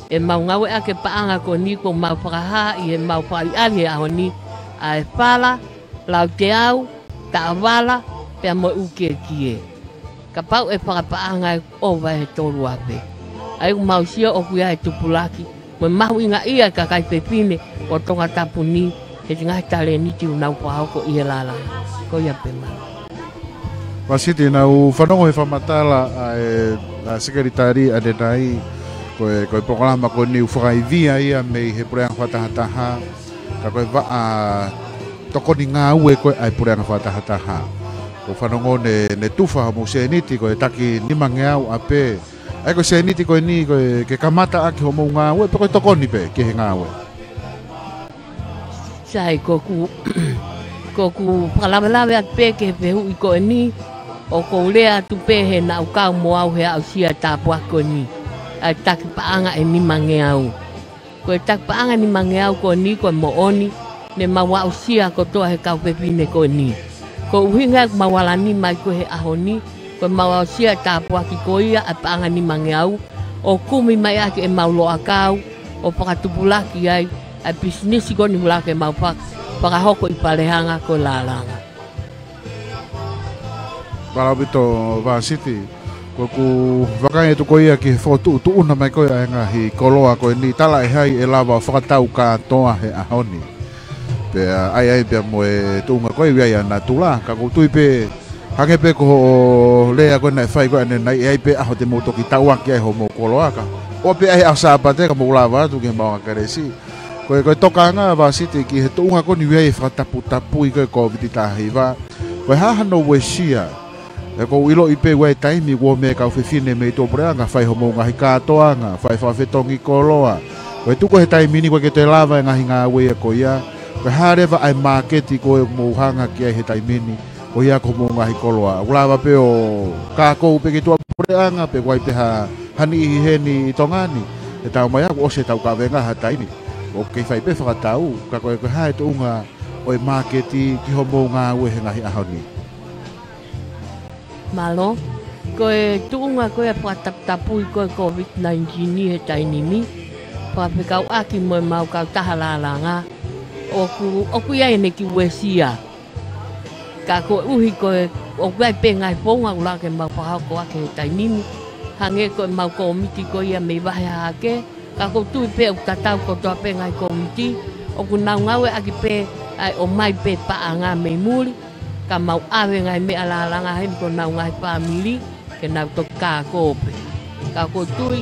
ʻe mau ngāueʻaki e paʻanga ko eni kuo mau fakahā ʻi heʻemau fakaʻaliʻali he ʻaho ni, ʻa e fala, lauteau, taʻavala, pea mo e ʻū kiekie. Kapau ʻe fakapaʻanga ʻe ʻova he tolu afe. ʻA ia ʻoku mau sio ʻoku ʻi ai e tupulaki, mo e mahuʻingaʻia e kakai fefine ʻo Tongatapu ni, he ngaahi talēniti ʻoku nau fakahoko ʻi he lālanga. Ko ia pē, mālō. Vāsiti, naʻa ku fanongo he fakamatala ʻa e, ʻa e Sekelitali ʻanenai, ko e, ko e polokalama ko eni ʻoku fakaivia ia mei he puleʻanga fakatahataha, ka ko e vaʻa tokoni ngāue ko ē ʻa e puleʻanga fakatahataha. Ko e fanongo ne, ne tufa hoʻomou sēniti ko e taki nimangeau ʻapē. ʻA ia ko e sēniti ko eni ko e ke kamata ʻaki hoʻomou ngāue, pe ko e tokoni pē ki he ngāue? Sai, ko ʻeku, ko ʻeku fakalavelave atu pē ki he fehuʻi ko eni, ʻoku ou lea atu pē he naʻa ku kau mo au he aʻusia e tāpuaki ko eni, ʻa e taki paʻanga ʻe nimangeau. Ko e taki paʻanga ʻe nimangeau ko eni ko e moʻoni, ne mau aʻusia kotoa he kau fefine ko eni. Ko e ʻuhinga ʻeku mau ala nima ai ko ē he ʻaho ni, ko ʻemau aʻusia e tāpuaki ko ia ʻa e paʻanga ʻe nimangeau, ʻo kumi mai ʻaki ʻemau loʻakau, ʻo fakatupulaki ai ʻa e pisinisi ko eni hula ke mau fak-, fakahoko ʻi Falehanga ko e lālanga. Mālō ʻaupito Vāsiti, ko ʻeku vakai atu ko ia ki he fokotuʻutuʻuna mai ko ia ʻa e ngaahi koloa ko eni, talaʻehai ʻe lava ʻo fakatau kātoa he ʻaho ni. Pea ʻi ai pea mo e tuʻunga ko ia ʻa natula, ka ʻoku ou tui pē, hangē pē ko hoʻo lea ko ē naʻe fai ko ē ʻanenai, ʻe ʻi ai pē ʻaho te mou toki tauaki ai hoʻomou koloa ka. ʻOua pē ʻai he ʻaho Sāpate ka mou lava atu ki he maʻuʻanga kelesi. Ko e, ko e tokanga Vāsiti ki he tuʻunga ko eni ʻoku ʻi ai e fakataputapui ko ē Kōviti taha hiva. Ko e hā hano uesia He ʻoku ou ʻiloʻi pē ʻoku ʻi ai e taimi ʻoku ō mai e kau fefine mei tuʻapuleʻanga, fai hoʻomou ngaahi kātoanga, fai fakafetongi koloa. Ko e tuʻu ko ē he taimi ni ʻoku ʻikai ke toe lava e ngaahi ngāue ia ko ia. Ko e hā leva ʻa e māketi ko ē ʻoku mou hanga ki ai he taimi ni, ko ia ko hoʻomou ngaahi koloa. ʻOku lava pē ʻo kākou pē ki tuʻapuleʻanga, pe ʻoku ʻi ai pē ha, ha niʻihi heni ʻi Tonga ni. He taumaiā ʻoku ʻosi ʻetau kavenga ha taimi. ʻOku kei fai pē fakatau, ka ko e, ko e hā e tuʻunga ʻo e māketi ki hoʻomou ngāue he ngaahi ʻaho ni? Mālō, ko e tuʻunga ko ē ʻa e fakataputapui ko ē Covid nineteen he taimi ni, fakafekauʻaki mo ʻemau kautaha lālanga, ʻoku, ʻoku ʻi ai ʻene kiʻi uesia. Ka koeʻuhi ko e, ʻoku ʻi ai pē ngaahi founga ʻoku lava ke mau fakahoko ʻaki he taimi ni, hangē ko ʻemau kōmiti ko ia mei Vahe Hahake, ka ʻoku ou tui pē ʻoku tatau kotoa pē ngaahi kōmiti, ʻoku nau ngāueʻaki pē ʻa e ʻomai pē paʻanga mei muli, ka mau ʻave ngaahi meʻa lālanga heni ki honau ngaahi fāmili, ke nau toki kākō pē. Ka ʻoku ou tui,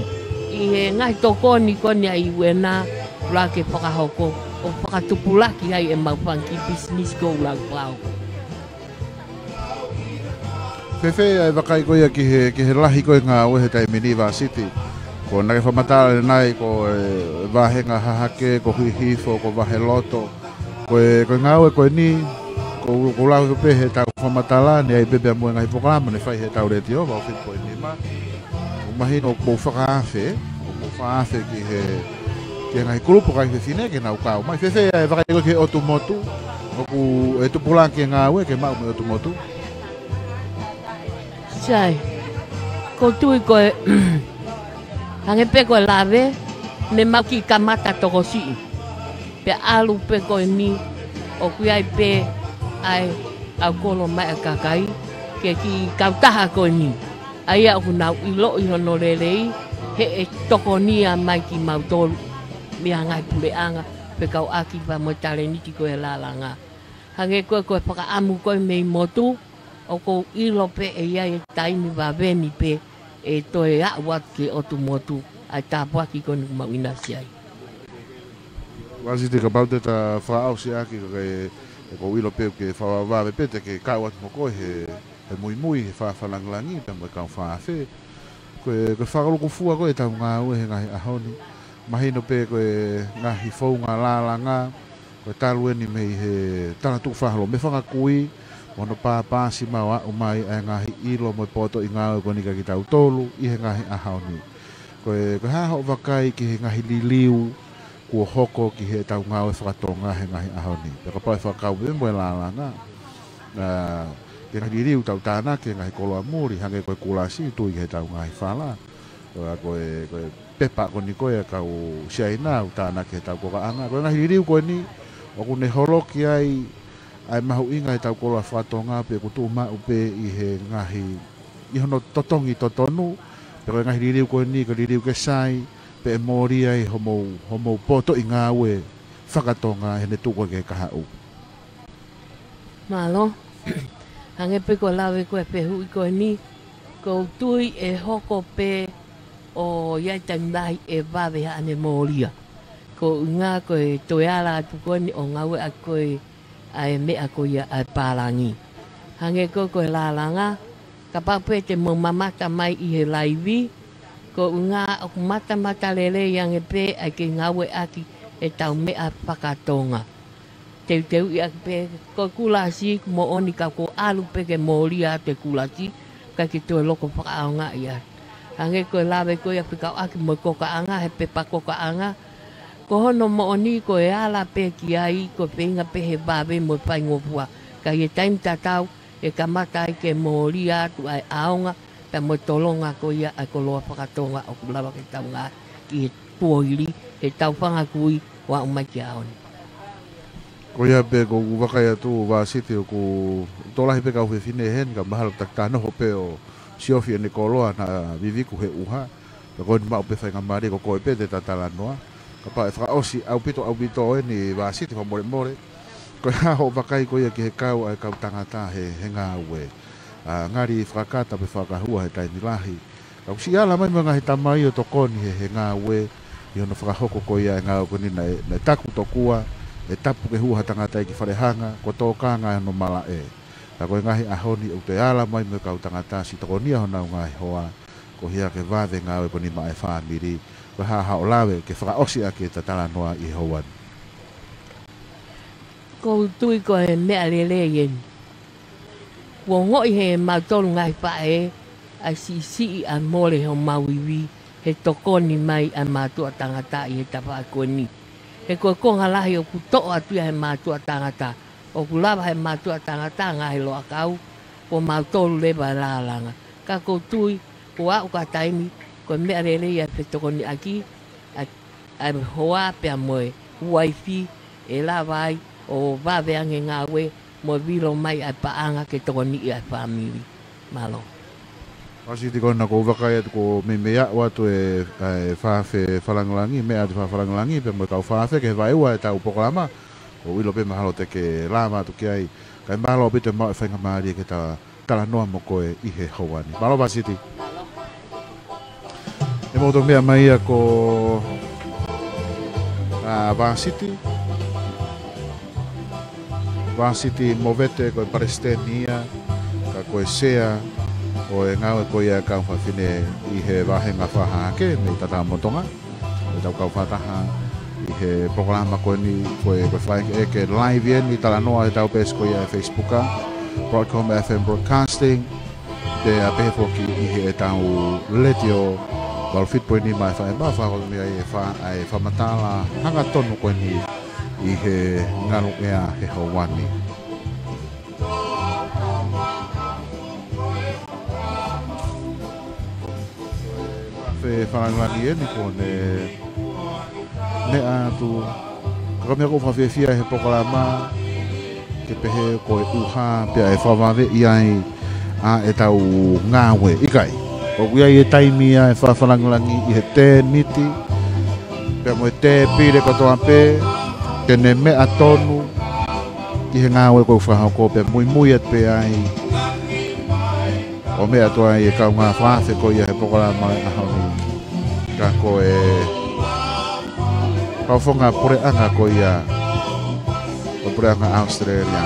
ʻi he ngaahi tokoni ko eni ʻa e U N ʻoku lava ke fakahoko, ʻo fakatupulaki ai ʻemau fanga kiʻi pisinisi ʻoku lava ke fakahoko. Fēfē ʻa e vakai ko ia ki he, ki he lahi ko ē ngāue he taimi ni, Vāsiti? Ko ʻena ke fakamatala ʻanenai, ko e Vahenga Hahake, ko Hihifo, ko Vaheloto. Ko e, ko e ngāue ko eni, ʻoku, ʻoku lava pē heʻetau fakamatala ni ai pē pea mo e ngaahi polokalama ne fai heʻetau letiō, ʻa e fitu poini nima. ʻOku mahino ʻoku mou fakaafe, ʻoku mou fakaafe ki he, ki he ngaahi kulupu ʻo e kau fefine ke nau kau mai. Fēfē ʻa e vakai ko ē ki he ʻotu motu, ʻoku, ʻe tupulaki e ngāue ke maʻu mei he ʻotu motu? Sai. ʻOku ou tui ko e, hangē pē ko e lave, ne mau kiʻi kamata tokosiʻi. Pea ʻalu pē ko eni, ʻoku ʻi ai pē ʻa e ʻaukolo mai ʻa e kakai, ke kiʻi kautaha ko eni. ʻA ia ʻoku nau ʻiloʻi hono lelei, heʻe tokonia mai kimautolu, mei he ngaahi puleʻanga, fekauʻaki pea mo e talēniti ko ē lālanga. Hangē ko e, ko e fakaʻamu ko ē mei motu, ʻoku ou ʻilo pē ʻe ʻi ai e taimi vave ni pē ʻe toe aʻu atu ki he ʻotu motu, ʻa e tāpuaki ko eni ʻoku mau ʻinasi ai. Vāsiti, kapau te ta fakaʻosi ʻaki, ka ke, ʻoku ou ʻilo pē ʻoku ke fakavavevave pē te ke kau atu mo koe he, he muimui, he fakalangilangi, pea mo e kau fakaafe. Ko e, ko e fakalūkufua ko ē ʻetau ngāue he ngaahi ʻaho ni. Mahino pē ko e ngaahi founga lālanga, ko e talu eni mei he Tala Tuʻu Fakalūkufua mei he fanga kui, mo hono pāpāsi mai ʻo aʻu mai ʻa e ngaahi ʻilo mo e potoʻi ngāue ko eni kia kitautolu ʻi he ngaahi ʻaho ni. Ko e, ko e hā hoʻo vakai ki he ngaahi liliu kuo hoko ki heʻetau ngāue fakatonga he ngaahi ʻaho ni? Pea kapau ʻe fakakau pē mo e lālanga, ʻa, ki he ngaahi liliu ʻoku tau tānaki he ngaahi koloa muli, hangē ko e kulasi, tui ki heʻetau ngaahi fala. ʻA, ko e, ko e pepa ko eni ko ē ʻa e kau Siaina ʻoku tānaki heʻetau kokaʻanga. Ko e ngaahi liliu ko eni, ʻoku ne holoki ai ʻa e mahuʻinga ʻetau koloa fakatonga, pea ʻoku tuʻu maʻu pē ʻi he ngaahi, ʻi hono totongi totonu, pea ko e ngaahi liliu ko eni, ko e liliu ke sai, pea ʻe mōlia ai hoʻomou, hoʻomou potoʻi ngāue fakatonga heʻene tuʻu ko ē ki he kahaʻu. Mālō. Hangē pē ko e lave ko ē ʻa e fehuʻi ko eni, ʻoku ou tui ʻe hoko pē ʻo ʻi ai e taimi lahi ʻe vave haʻane mōlia. Ko e ʻuhinga ko e toe ala atu ko eni ʻo ngāueʻaki ko ē ʻa e meʻa ko ia ʻa e pālangi. Hangē ko e, ko e lālanga, kapau pē te mou mamata mai ʻi he laivi, ko e ʻuhinga ʻoku matamata lelei ange pē ʻa e kei ngāueʻaki ʻetau meʻa fakatonga. Teuteuʻi ʻaki pē ko e kulasi, ʻoku moʻoni ka ʻoku ʻalu pē ke mōlia atu e kulasi, ʻikai ke toe loko fakaʻaongaʻi atu. Hangē ko e lave ko ia fekauʻaki mo e kokaʻanga, he pepa kokaʻanga. Ko hono moʻoni ko e ala pē ki ai, ko e feinga pē he vave mo e faingofua. Ka ʻi he taimi tatau, ʻe kamata ai ke mōlia atu ʻa e ʻaonga, pea mo e tolonga ko ia ʻa e koloa fakatonga ʻoku lava ke tau ngāueʻaki ʻi he kuohili, heʻetau fanga kui, ʻo aʻu mai ki he ʻaho ni. Ko ia pē ʻoku ou vakai atu, Vāsiti, ʻoku tokolahi pē kau fefine heni, ka mahalo ʻoku ta kiʻi nofo pē ʻo siofi ʻene koloa naʻa viviku he ʻuha. Pea ko eni maʻu pē faingamālie ko koe pē te ta talanoa. Kapau ʻe fakaʻosi ʻaupito, ʻaupito eni, Vāsiti, fakamolemole. Ko e hā hoʻo vakai ko ia ki he kau ʻa e kau tangata he, he ngāue? ʻA, ngali fakakata pe fakahua he taimi lahi. Ka ʻoku siʻi ala mai mo e ngaahi tamai ʻo tokoni he, he ngāue, ʻi hono fakahoko ko ia e ngāue ko eni naʻe, naʻe taku tokua, ʻe tapu ke hū ha tangata ia ki Falehanga, ko e tokanga ʻa hono malaʻe. Ka ko e ngaahi ʻaho ni ʻoku toe ala mai mo e kau tangata siʻi tokonia honau ngaahi hoa, koeʻuhi ke vave e ngāue ko eni maʻa e fāmili, ko e hā haʻo lave ke fakaʻosi ʻaki ʻeta talanoa ʻi he houa ni. Ko u tui ko e meʻa lelei eni. Kuo ongoʻi ʻe he mautolu ngaahi faʻē ʻa e siʻisiʻi ʻa e mole homau ivi he tokoni mai ʻa e mātuʻa tangata ʻi he tafaʻaki ko eni. He ko e konga lahi ʻoku toʻo atu ia ʻe he mātuʻa tangata. ʻOku lava ʻe he mātuʻa tangata ngaahi loʻakau, ko mautolu leva e lālanga. Ka ko u tui, kuo aʻu ki he taimi, ko e meʻa lelei ʻa e fetokoniʻaki ʻa, ʻa e hoa pea mo e uaifi, ʻe lava ai ʻo vave ange e ngāue mo e vilo mai ʻa e paʻanga ke tokoniʻi ʻa e fāmili. Mālō. Vāsiti, ko ena ʻoku ou vakai atu kuo meimei aʻu atu e, e fafē fakalāngilangi, meʻa atu e fafē fakalāngilangi pea mo e kau fafē ki he vaeua ʻetau polokalama. ʻOku ou ʻilo pē mahalo te ke lava atu ki ai. Kae mālō ʻaupito e maʻu e faingamālie ke ta talanoa mo koe ʻi he houa ni. Mālō Vāsiti. ʻE moutolu meʻa mai ia ko, ā, Vāsiti. Vāsiti Movete, ko e palesiteni ia, ka ko e sea ʻo e ngāue ko ia ʻa e kau fafine ʻi he vāhenga fakahahake mei Tatamo Tonga. ʻEtau kau fakataha ʻi he polokalama ko eni, ko e, ko e fai ʻe ke live eni, talanoa ʻi heʻetau peesi ko ia ʻa e Facebook, Broadcom F M Broadcasting, pea pehē foki ʻi heʻetau letiō, valu fitu poini nima F M, fakahoko mai ai e fa-, ʻa e fakamatala hangatonu ko eni ʻi he ngaluʻea he houa ni. Fafē fakalāngilangi eni kuo ne meʻa atu. Ka ko e meʻa ʻoku ou fakafiefia he polokalama, ke pehē ko e ʻuha pea ʻe fakavaveʻi ai ʻa ʻetau ngāue, ʻikai. ʻOku ʻi ai e taimi ia ʻe fafē fakalāngilangi ʻi he tēniti pea mo e tēpile kotoa pē, ke ne meʻa tonu ki he ngāue ʻoku fakahoko pea muimui atu pē ai ʻo meʻa atu ai e kaungā fafē ko ia he polokalama ʻo e ʻaho ni. Ka ko e fakafofonga puleʻanga ko ia ʻo e puleʻanga ʻAositelēlia.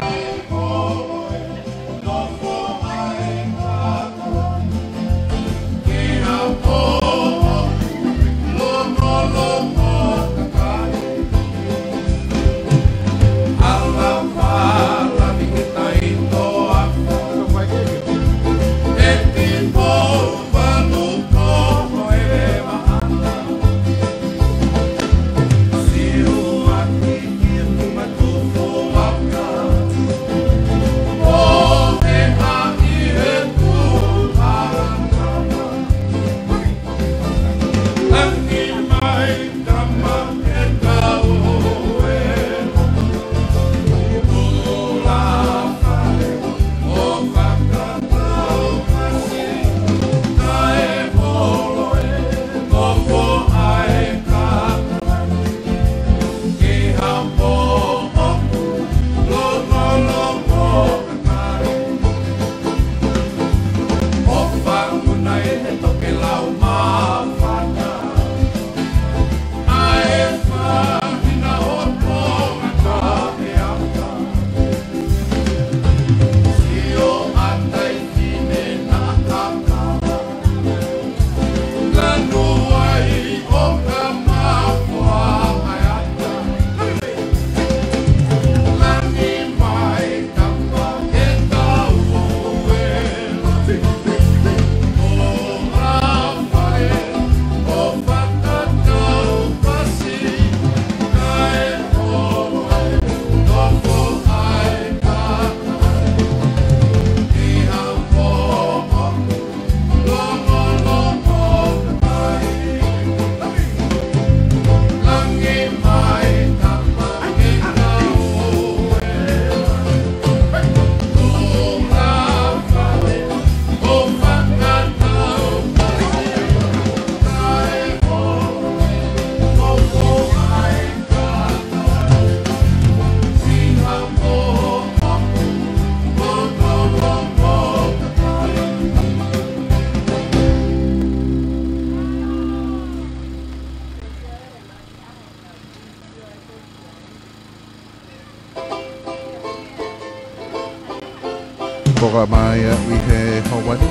Polokalama ia ʻi he houa ni.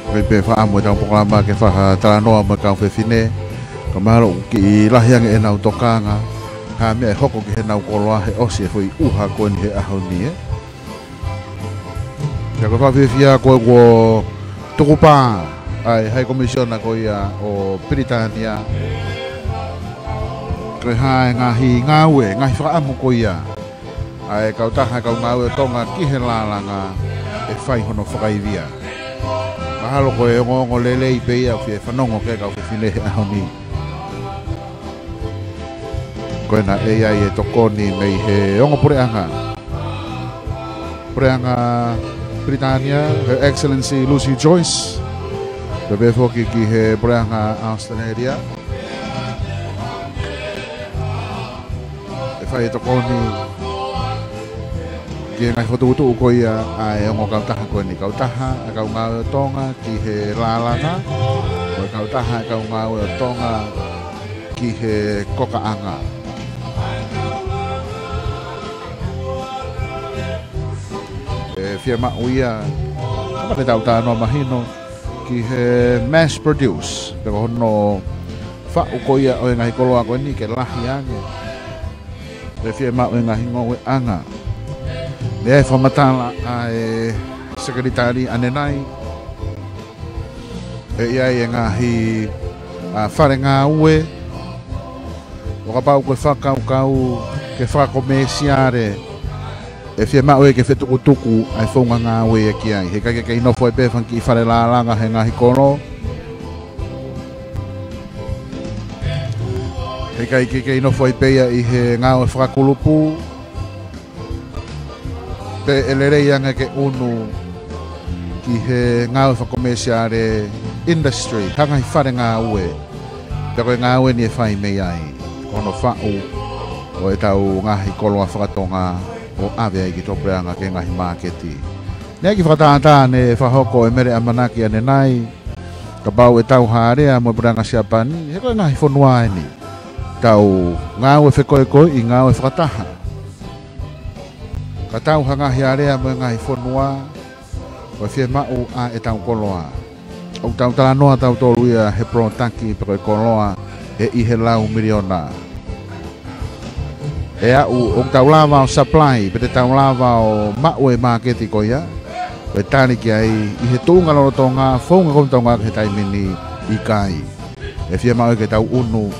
Ko e pē fakaʻamu ʻetau polokalama ke fakatalanoa mo e kau fefine. Ka mahalo ʻoku kiʻi lahi ange ʻenau tokanga. Ha meʻa ʻe hoko ki heʻenau koloa he ʻosi e foʻi ʻuha ko eni he ʻaho ni, ē. Pea ko e fakafiefia ko ē kuo tukupā ʻa e High Commissioner ko ia ʻo Pilitānia. Ko e hā e ngaahi ngāue, ngaahi fakaʻamu ko ia ʻa e kautaha kau ngāue ʻo Tonga ki he lālanga ʻe fai hono fakaivia. Mahalo ko e ongoongo lelei pē ia ʻoku fie fanongo ki ai e kau fefine he ʻaho ni. Ko ena ʻe ʻi ai e tokoni mei he ongo puleʻanga. Puleʻanga Pilitānia, Her Excellency Lucy Joyce. Pea pehē foki ki he puleʻanga Australia. ʻE fai e tokoni ki he ngaahi fokotuʻutuʻu ko ia ʻa e ongo kautaha ko eni, kautaha ʻa e kau ngāue ʻo Tonga ki he lālanga, mo e kautaha ʻa e kau ngāue ʻo Tonga ki he kokaʻanga. ʻE fiemaʻu ia, ka mate tau talanoa mahino, ki he mass produce, pe ko hono faʻu ko ia ʻo e ngaahi koloa ko eni ke lahi ange. ʻE fiemaʻu e ngaahi ngoueʻanga. Meʻa ʻe fakamatala ʻa e Sekelitali ʻanenai. ʻE ʻi ai e ngaahi, ʻa, fale ngāue. ʻO kapau ko e fakakaukau ke fakakomēsiale, ʻe fiemaʻu ia ke fetukutuku ʻa e founga ngāue ia ki ai. Heʻikai ke kei nofo ai pē fanga kiʻi fale lālanga he ngaahi kolo. Heʻikai ke kei nofo ai pē ia ʻi he ngāue fakakulupu. Pe ʻe lelei ange ke ʻunu ki he ngāue fakakomēsiale, industry, ha ngaahi fale ngāue. Pea ko e ngāue ni ʻe fai mei ai. Ko hono faʻu ʻo ʻetau ngaahi koloa faka-Tonga ʻo ʻave ai ki tuʻapuleʻanga ki he ngaahi māketi. Naʻe ʻi ai e kiʻi fakatātā naʻe fakahoko ʻe Mele ʻAmanaki ʻanenai. Kapau ʻe tauha alea mo e puleʻanga Siapani, he ko e ngaahi fonua eni. Tau ngāue fekoekoeʻi, ngāue fakataha. Ka tauha ngaahi alea mo e ngaahi fonua, ko e fiemaʻu ʻa ʻetau koloa. ʻOku tau talanoa tautolu ia he polotaki pe ko e koloa ʻe ʻi he lau miliona. ʻE aʻu, ʻoku tau lava ʻo supply, pe te tau lava ʻo maʻu e māketi ko ia, ko e tali ki ai, ʻi he tuʻunga lolotonga, founga ko ē ʻoku tau ngāueʻaki he taimi ni, ʻikai. ʻE fiemaʻu ke tau ʻunu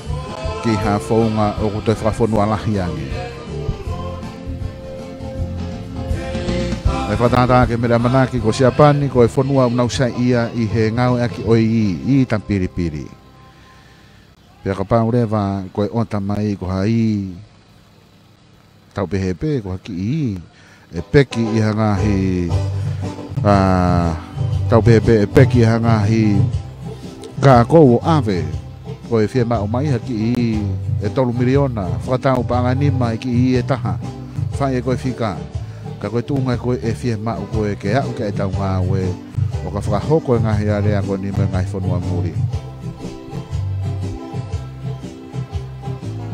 ki ha founga ʻoku toe fakafonua lahi ange. ʻE fakatātā ʻe Mele ʻAmanaki ko Siapani, ko e fonua ʻoku nau saiʻia ʻi he ngāueʻaki ʻo e ī, ī tapilipili. Pea kapau leva ko e ʻota mai ko ha ī, tau pehē pē ko ha kiʻi ī, ʻe peki ʻi ha ngaahi, ʻa, tau pehē pē ʻe peki ʻi ha ngaahi kākou ʻo ʻave, ko e fiemaʻu mai ha kiʻi ī ʻe tolu miliona, fakatau paʻanga nima e kiʻi ī ʻe taha, fai ʻe koe fika, ka ko e tuʻunga ko ē ʻe fiemaʻu ko ē ke aʻu ki ai ʻetau ngāue, ʻo ka fakahoko e ngaahi alea ko eni mo e ngaahi fonua muli.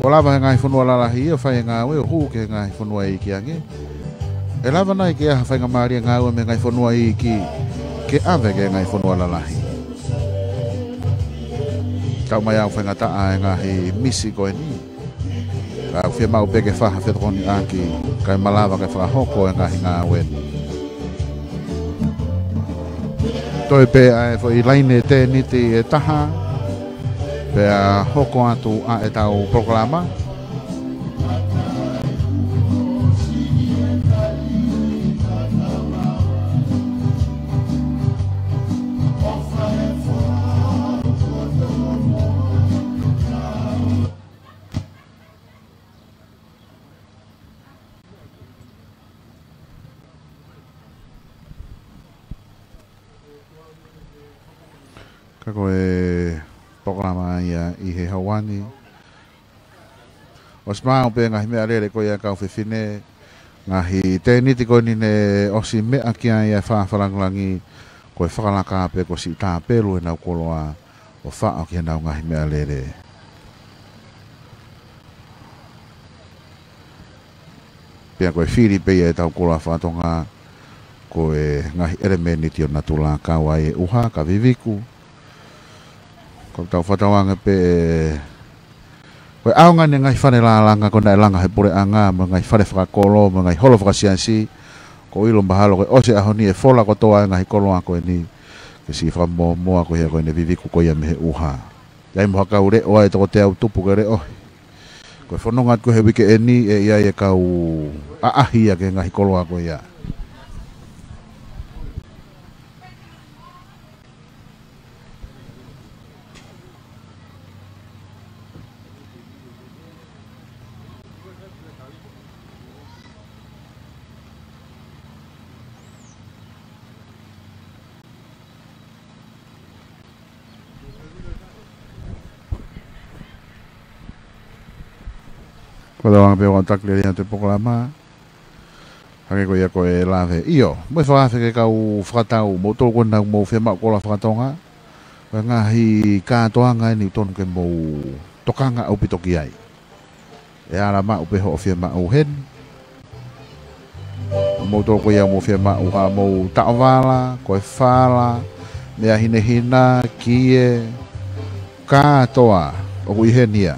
ʻO lava he ngaahi fonua lalahi ʻo fai e ngāue ʻo hū ki he ngaahi fonua iiki ange. ʻE lava nai ke ʻi ai ha faingamālie ngāue mei he ngaahi fonua iiki ke ʻave ki he ngaahi fonua lalahi. Tau mai au faingataʻa e ngaahi misi ko eni. Ka ʻoku fiemaʻu pē ke fai ha fetokoniʻaki, kae malava ke fakahoko e ngaahi ngāue ni. Toe pē ʻa e foʻi laine tēniti ʻe taha, pea hoko atu ʻa ʻetau polokalama. Ka ko e polokalama ia ʻi he houa ni. ʻOsi maʻu pē ngaahi meʻalele ko ia kau fefine, ngaahi tēniti ko eni ne ʻosi meʻa ki ai ʻa e fāfā langilangi, ko e fakalaka pē ko siʻi tāpelu ʻenau koloa ʻo faʻo ki heʻenau ngaahi meʻalele. Pea ko e fili pē ia ʻetau koloa faka-Tonga, ko e ngaahi ʻelemēniti ʻo natula kau ai e ʻuha, ka viviku. Ko ʻetau fakatauange pē, ko e ʻaonga ʻeni e ngaahi fale lālanga ko ē naʻe langa he puleʻanga, mo e ngaahi fale fakakolo, mo e ngaahi holo fakasiasi, ʻoku ou ʻilo mahalo ko e ʻosi e ʻaho ni ʻe fola kotoa e ngaahi koloa ko eni, ke siʻi fakamuʻomuʻa ko ia ko eni viviku ko ia mei he ʻuha. ʻI ai mo ha kau leʻo ai toko teau tupu ke leʻo. Ko e fononga atu ko ē he uike ʻeni ʻe ʻi ai e kau ʻaʻahi ia ki he ngaahi koloa ko ia. Ko e ʻaonga pē ʻo e taki lelei ʻa e polokalama. Hangē ko ia ko e lave. ʻIo, mo e fakaafe ki he kau fakatau, moutolu ko ena ʻoku mou fiemaʻu koloa faka-Tonga. Ko e ngaahi kātoanga ʻeni ʻoku totonu ke mou tokanga ʻaupito ki ai. ʻE ala maʻu pē hoʻo fiemaʻu heni. Moutolu ko ia ʻoku mou fiemaʻu haʻamou taʻovala, ko e fala, meʻa hinehina, kie, kātoa, ʻoku ʻi heni ia.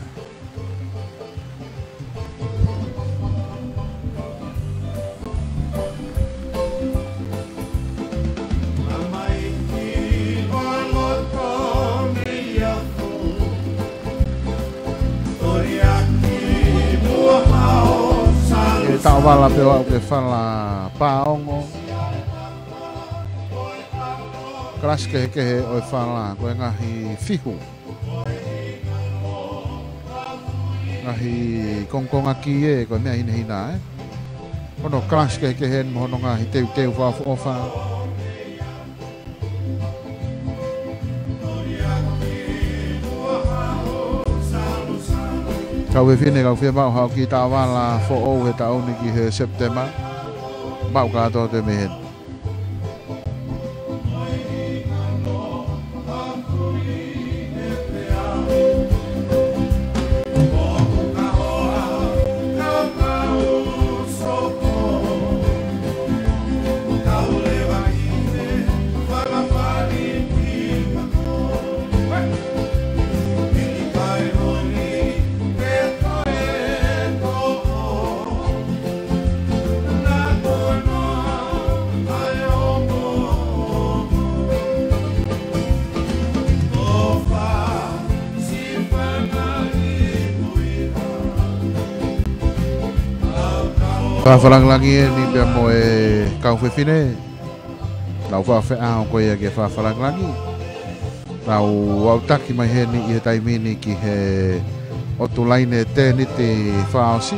ʻE taʻovala pē ʻo aʻu ki he fala pāongo. Kalasi kehekehe ʻo e fala, ko e ngaahi fihu. Ngaahi kongokonga kie, ko e meʻa hinehina, ē. Ko hono kalasi kehekehe mo hono ngaahi teuteu fakaʻofoʻofa. Kau fefine, kau fiemaʻu haʻo kiʻi taʻovala foʻou he taʻu ni ki he Sepitema. Maʻu kātoa atu mei heni. Fakafalangilangi ʻeni pea mo e kau fefine. Nau fakafeʻao ko ia ki he fakafalangilangi. Nau aʻutaki mai heni ʻi he taimi ni ki he ʻotu laine tēniti fakaʻosi.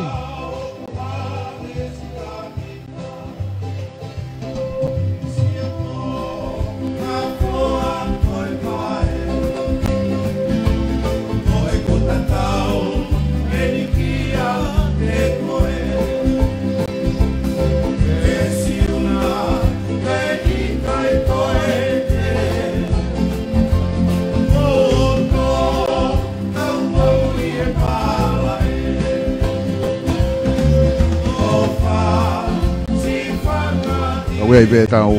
Ka ʻoku ʻi ai pē ʻetau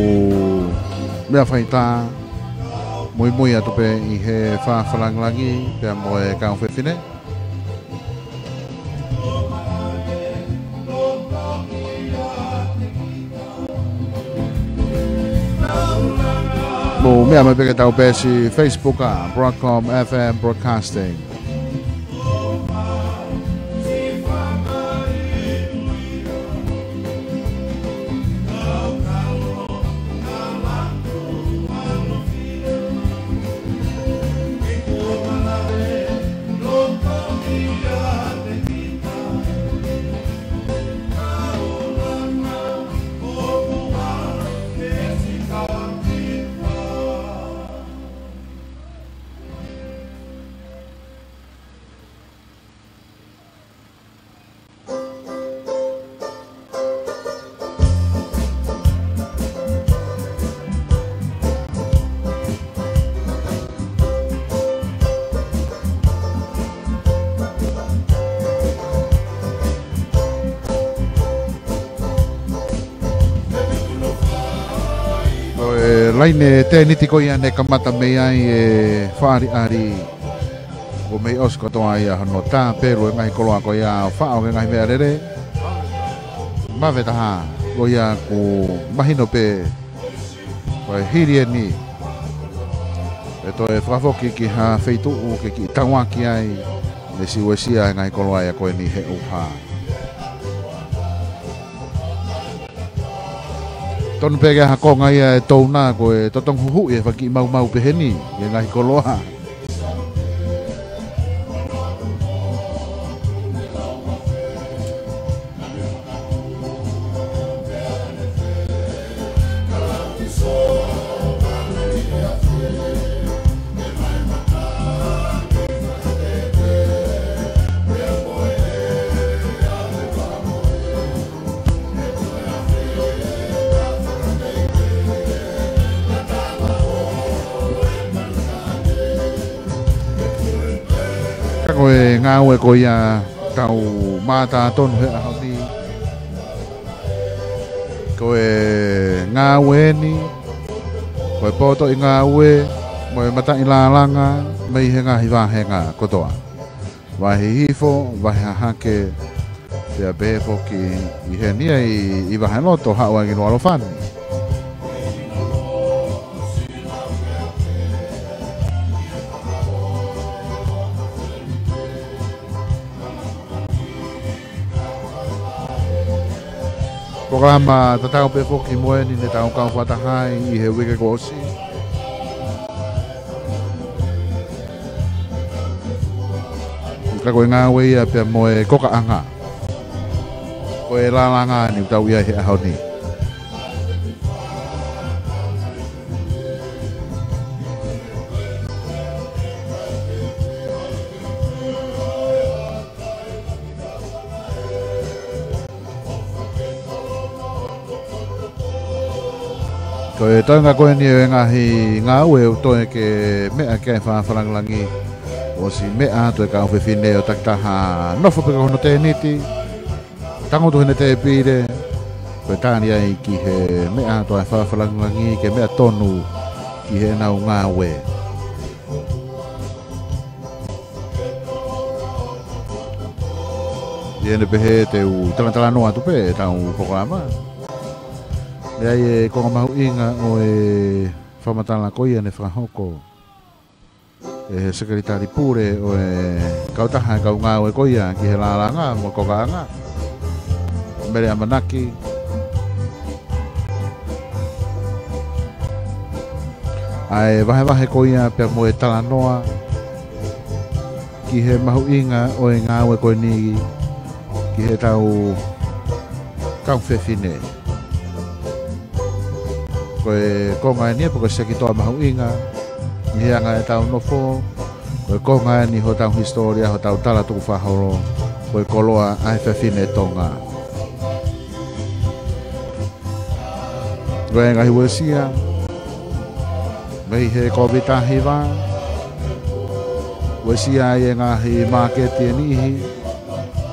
meʻa faitā, muimui atu pē ʻi he fakafalangilangi pea mo e kau fefine. Mou meʻa mai pē ki heʻetau peesi Facebook ʻa Broadcom F M Broadcasting. Laine tēniti ko ia ne kamata mei ai e fāʻaliʻali. Kuo mei ʻosi kotoa ia hono tāpelu e ngaahi koloa ko ia ʻo faʻo ki he ngaahi meʻalele. Mavetaha, ko ia ʻoku mahino pē ko e hili eni ʻe toe fakafoki ki ha feituʻu ke kiʻi tauaki ai, ne siʻi uesia e ngaahi koloa ia ko eni he ʻuha. Tonu pē ke ʻi ai ha konga ia ʻe tō na ko e totongi huhuʻi e fakakiʻi maumau pehē ni, ʻi he ngaahi koloa. Ka ko e ngāue ko ia tau mātā tonu he ʻaho ni, ko e ngāue eni, ko e potoʻi ngāue mo e mataʻi lālanga mei he ngaahi vāhenga kotoa. Vahe Hihifo, Vahe Hahake, pea pehē foki ʻi heni ai ʻi Vahe Loto, haʻu ai ki Nuʻualofa ni. Polokalama tatau pē foki mo eni ne tau kau fakataha ai ʻi he uike kuo ʻosi. Ka ko e ngāue ia pea mo e kokaʻanga. Ko e lālanga ni ʻoku tau ʻi ai he ʻaho ni. Ko e toenga ko eni ʻo e ngaahi ngāue ʻoku toe ke meʻa ki ai fakafakalāngilangi. ʻOsi meʻa atu e kau fefine ʻo takitaha nofo pē ki hono tēniti. Tangutu heʻene tēpile. Ko e tali ai ki he meʻa atu ʻa e fakafakalāngilangi ke meʻa tonu ki heʻenau ngāue. ʻI heʻene pehē te u talatalanoa atu pē ʻetau polokalama. ʻI ai e konga mahuʻinga ʻo e fakamatala ko ia ne fakahoko ʻe he Sekelitali Pule ʻo e kautaha e kau ngāue ko ia ki he lālanga mo e kokaʻanga, Mele ʻAmanaki. ʻA e vahevahe ko ia pea mo e talanoa ki he mahuʻinga ʻo e ngāue ko eni ki heʻetau kau fefine. Ko e konga eni ia pē ko e sekitoa mahuʻinga ʻi he anga ʻetau nofo. Ko e konga eni hotau hisitōlia, hotau tala tukufakaholo, ko e koloa ʻa e fefine Tonga. Ko e ngaahi uesia mei he Kōviti taha hiva, uesia ai e ngaahi māketi ʻe niʻihi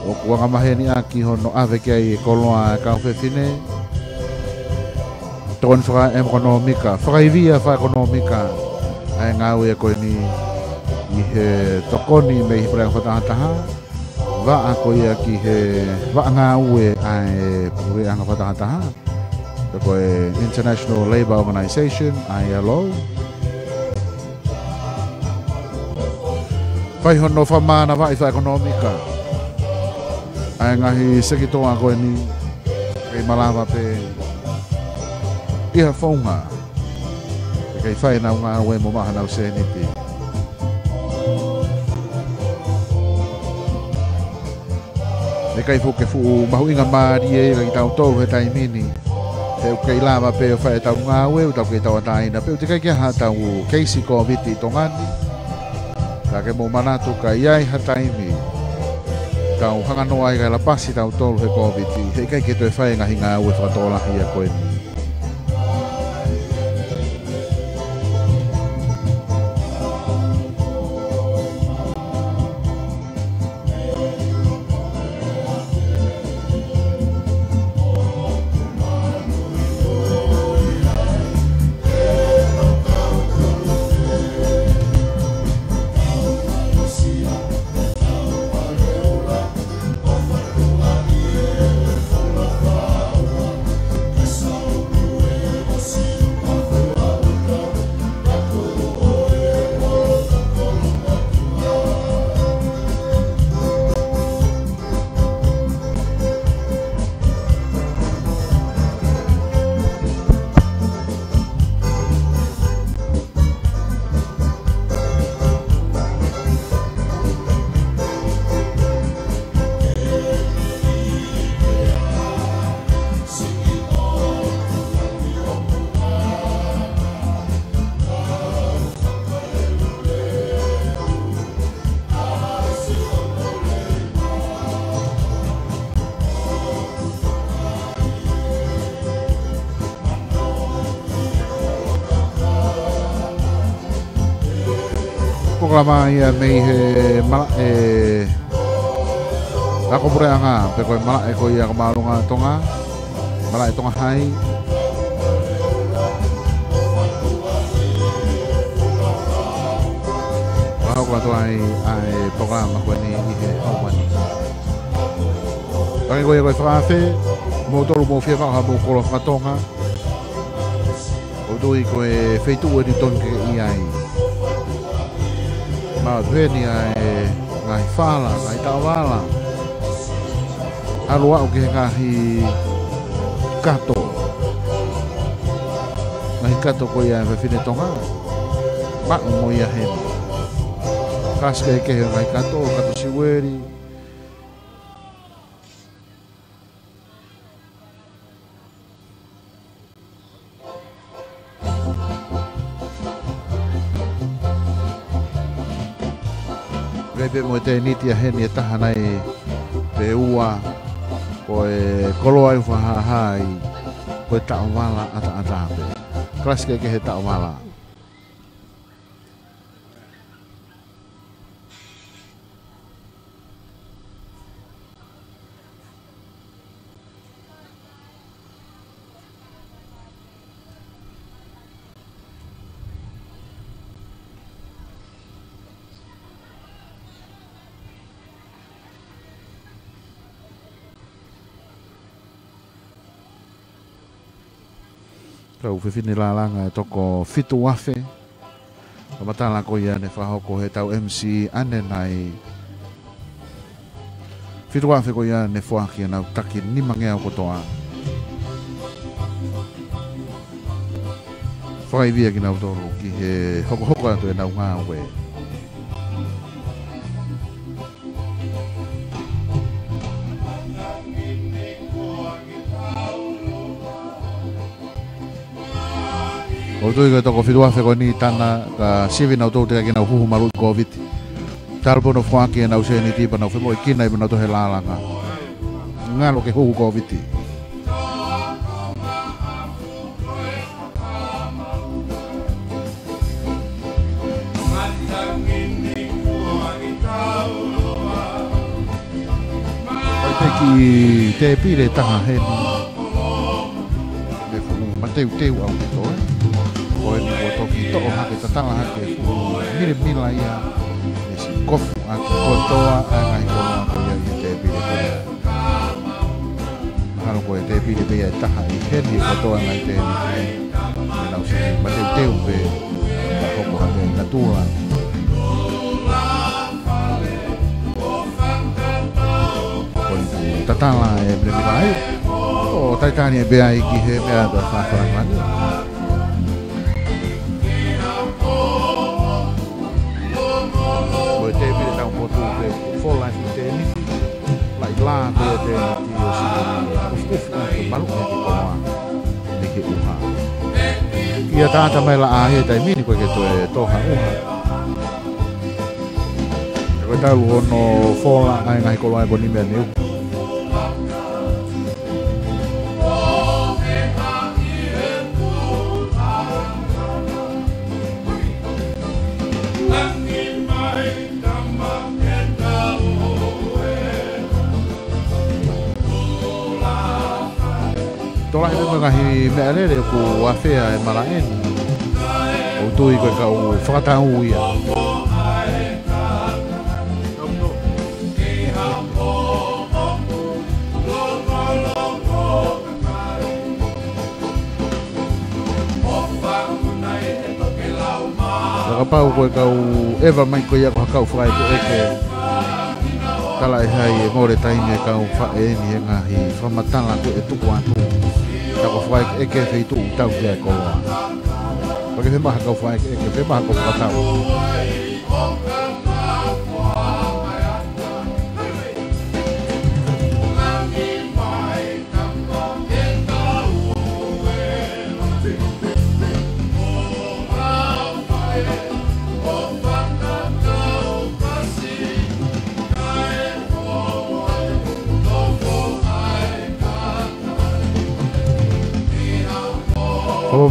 ʻoku angamaheni ʻaki hono ʻave ki ai e koloa ʻa e kau fefine. Tokoni fakaʻekonōmika, fakaivia fakaʻekonōmika ʻa e ngāue ko eni ʻi he tokoni mei he Puleʻanga Fakatahataha, vaʻa ko ia ki he vaʻa ngāue ʻa e Puleʻanga Fakatahataha, pe ko e International Labour Organization, I L O. Fai hono fakamānavaʻi fakaʻekonōmika ʻa e ngaahi sekitoa ko eni, kei malava pē ʻi ha founga ke kei fai ʻenau ngāue mo maʻu haʻanau sēniti. ʻIkai foki ke fuʻu mahuʻinga mālie ia kiate kitautolu he taimi ni, he ʻoku kei lava pē ʻo fai ʻetau ngāue, ʻoku tau kei tauʻatāina pē, ʻoku teʻeki ai ke ʻi ai haʻatau keisi Kōviti ʻi Tonga ni. Ka ke mou manatu ka ʻi ai ha taimi tau hanganoa ai kae lapasi kitautolu he Kōviti, heʻikai ke toe fai e ngaahi ngāue fakatokolahi ia ko eni. Polokalama ia mei he malaʻe ako puleʻanga, pe ko e malaʻe ko ia ko Māʻolunga Tonga, Malaʻe Tonga Hai. Fakahoko atu ai ʻa e polokalama ko eni ʻi he houa ni. Hangē ko ia ko e fakaafe, moutolu mou fie maʻu haʻamou koloa faka-Tonga. ʻOku ou tui ko e feituʻu eni tonu ke ʻi ai. Maʻu atu heni ʻa e ngaahi fala, ngaahi taʻovala. ʻAlu aʻu ki he ngaahi kato. Ngaahi kato ko ia ʻa e fefine Tonga. Maʻu mo ia heni. Kalasi kehekehe ngaahi kato, kato siueli. Kai pē mo e tēniti ʻa heni ʻe taha nai pe ua, ko e koloa ʻoku fakahāhā ai, ko e taʻovala ʻataʻatā pē. Kalasi kehekehe taʻovala. Kau fefine lālanga ʻe toko fitu afe. Fakamatala ko ia ne fakahoko he tau M C ʻanenai. Fitu afe ko ia ne foaki ʻenau taki nimangeau kotoa. Fakaivia kinautolu ki he hokohoko atu ʻenau ngāue. ʻOku ou tui ko e toko fitu afe ko eni tana ka sivi nautolu teʻeki ke nau huhu maluʻi Kōviti. Talu pē hono foaki ʻenau sēniti pea nau femoʻuekina ʻi heʻenau tohi lālanga. Ngalo ke huhu Kōviti. Ko e kiʻi tēpile taha heni. Mei he fuʻu mateuteu ʻaupito, ē. Ko eni kuo toki toʻo hake, tatala hake fuʻu milemila ia. ʻE siʻi kofu ʻaki kotoa ʻa e ngaahi koloa ko ia ʻi he tēpile ko ia. Mahalo ko e tēpile pē ia ʻe taha ʻi heni ʻe kotoa ngaahi tēpile. ʻE nau siʻi mateuteu pē, ka hoko hake ʻi natula. Ko e tatala e milemila ai. ʻO taitani e pea ai ki he meʻa ʻa e fāfālangi. Ko e tēpile tau motu pē, fola e tēniti. Laʻi lā ko ia tēniti ʻo siʻi kufukufu ʻaki maluʻi e koloa. Mei he ʻuha. ʻIa tata mai laʻā he taimi ni ko e ke toe toʻo ha ʻuha. Ko e talu hono fola ʻa e ngaahi koloa ʻe ko e nima ne u. Tokolahi pē mo e ngaahi meʻalele ʻoku afea e malaʻe ni. ʻOku ou tui ko e kau fakatau ia. Ka kapau ko e kau ʻeva mai ko ia ko ha kau fakaʻekeʻeke. Tala ʻe hai ʻe mole taimi e kau faʻē ni he ngaahi fakamatala ko ē ʻe tuku atu. Ka ko e fakaʻekeʻeke feituʻu tau ki ai e koloa. Pea ke femaha kau fakaʻekeʻeke, femaha kau fakatau.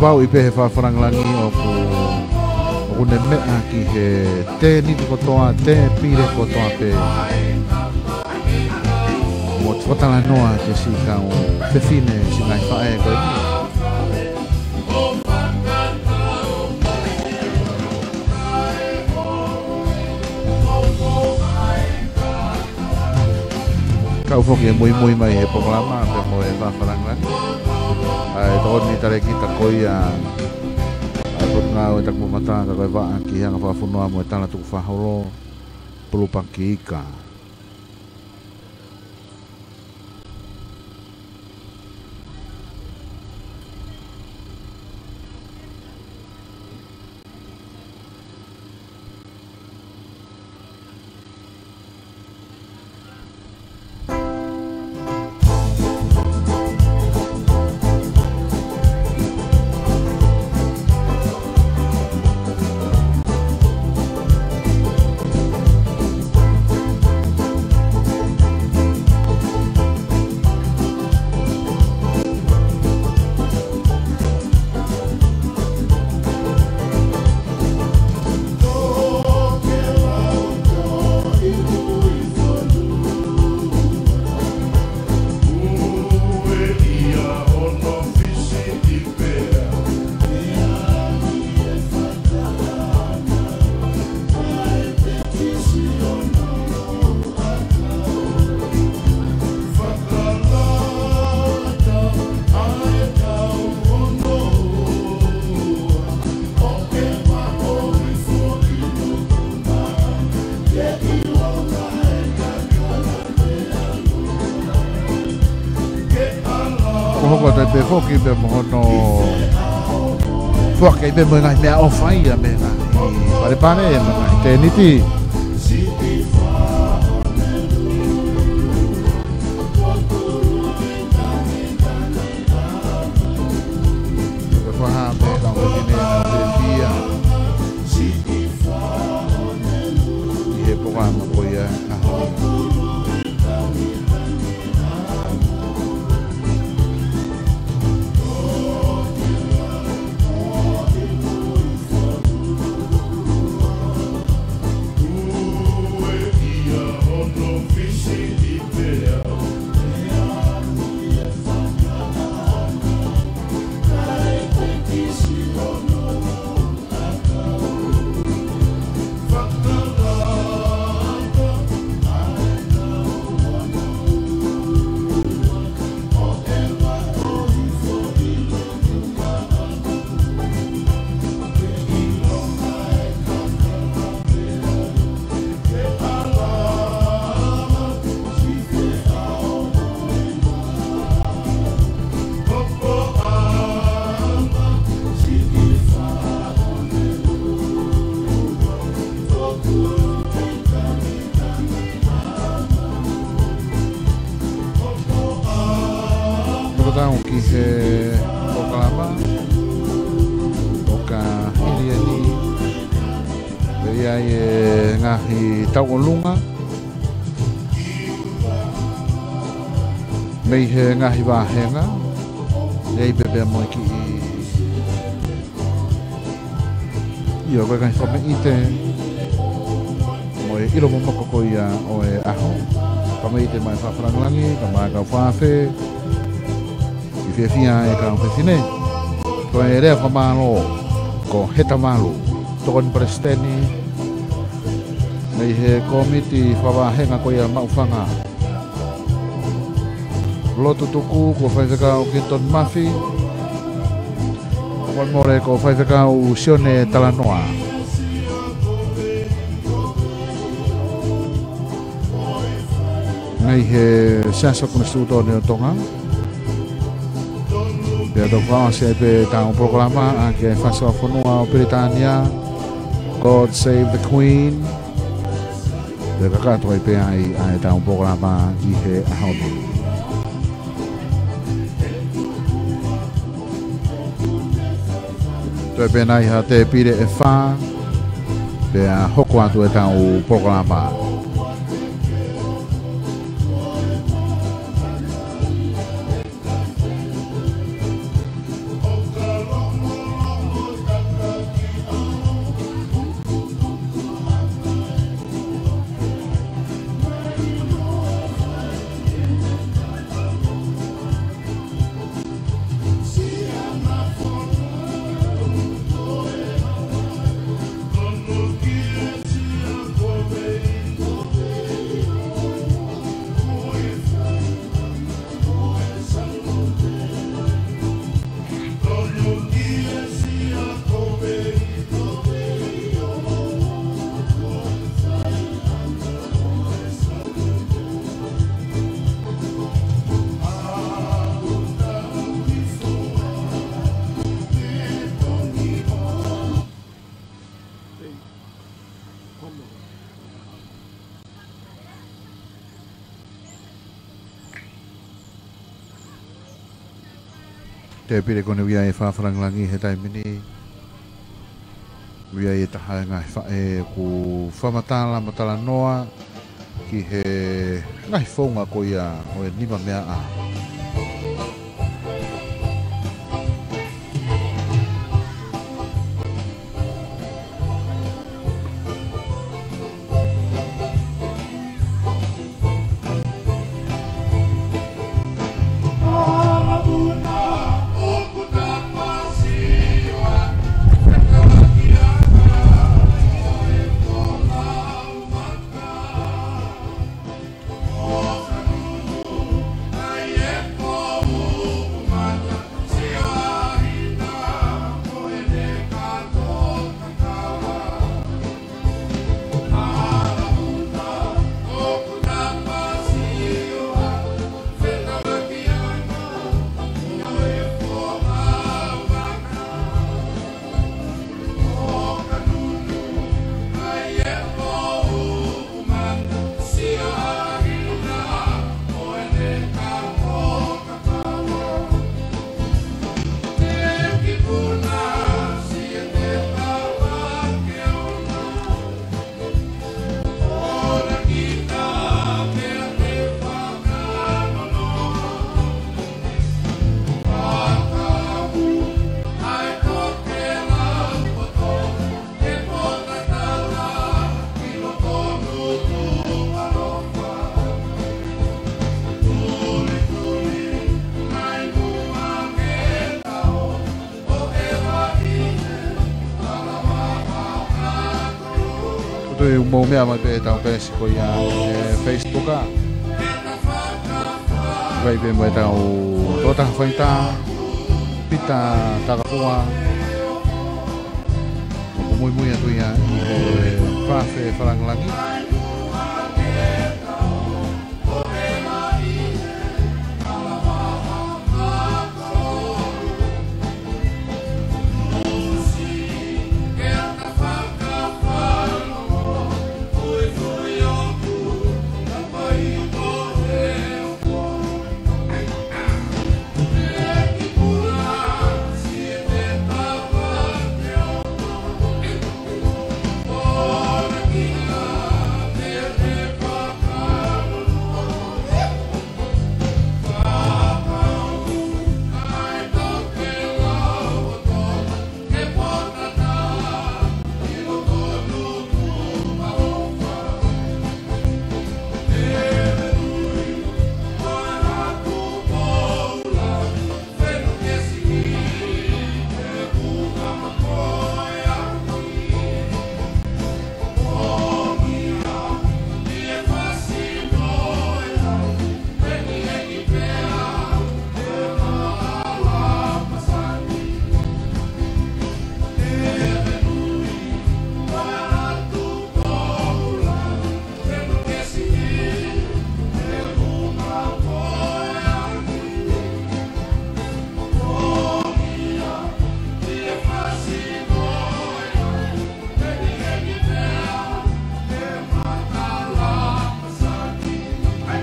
Kapau ʻe pehē fakafalangilangi ʻoku, ʻoku Ko e meʻa ki he tēniti kotoa, tēpile kotoa pē. Mo e fakatalanoa ki he siʻi kau fefine, siʻi ngaahi faʻē ko eni. Kau foki e muimui mai he polokalama, pea mo e fakafakalāngilangi. ʻA e tokoni talēkita ko ia, ʻa e Potungāue Takimuʻa-Matā, ka ko e vaʻa ki he anga fakafonua mo e tala tukufakaholo, Pulupaki Ika. Ko e hoko atu pē foki pea mo hono foaki pē mo e ngaahi meʻaʻofa ia mei he ngaahi palepale mo e ngaahi tēniti. Ko e fakaha pē kau fefine ʻa e fiefia ʻi he polokalama ko ia ʻaho ni. Fakatau ki he polokalama ʻo ka hili eni, pea ʻi ai e ngaahi tauʻolunga mei he ngaahi vāhenga, ʻi ai pē pea mo e kiʻi ʻio, ko e ngaahi fakameʻite mo e ʻilo momoko ko ia ʻo e ʻaho. Fakameʻite mai fakafakalāngilangi, ka mai kau fāfe, ʻi fiefia e kau fefine. Ko e lea fakamālō, ko Heta Valu, tokoni palesiteni mei he kōmiti fakavāhenga ko ia Maʻufanga. Lotu tuku, ko Faifekau Kinitoni Mafi. Fakamolemole ko Faifekau Sione Talanoa. Mei he Siasi Konisitūtone ʻo Tonga. Pea toki fakaʻosi ai pē ʻetau polokalama ʻa e Fasi ʻo e Fonua ʻo Pilitānia, God Save the Queen. Pea kakato ai pē ai ʻa ʻetau polokalama ʻi he ʻaho ni. Toe pē nai ha tēpile ʻe fā, pea hoko atu ʻetau polokalama. Tēpile ko eni ʻoku ʻi ai e fāfā langilangi he taimi ni. ʻOku ʻi ai e taha e ngaahi faʻē ʻoku fakamatala mo talanoa ki he ngaahi founga ko ia ʻo e nimameaʻa. Ko e tuʻu ʻoku mou meʻa mai pē ʻetau peesi ko ia he Facebook ʻa. Vai pē mo ʻetau tokotaha faitā, Pita Takapua. ʻOku muimui atu ia ʻi he fāfā langilangi.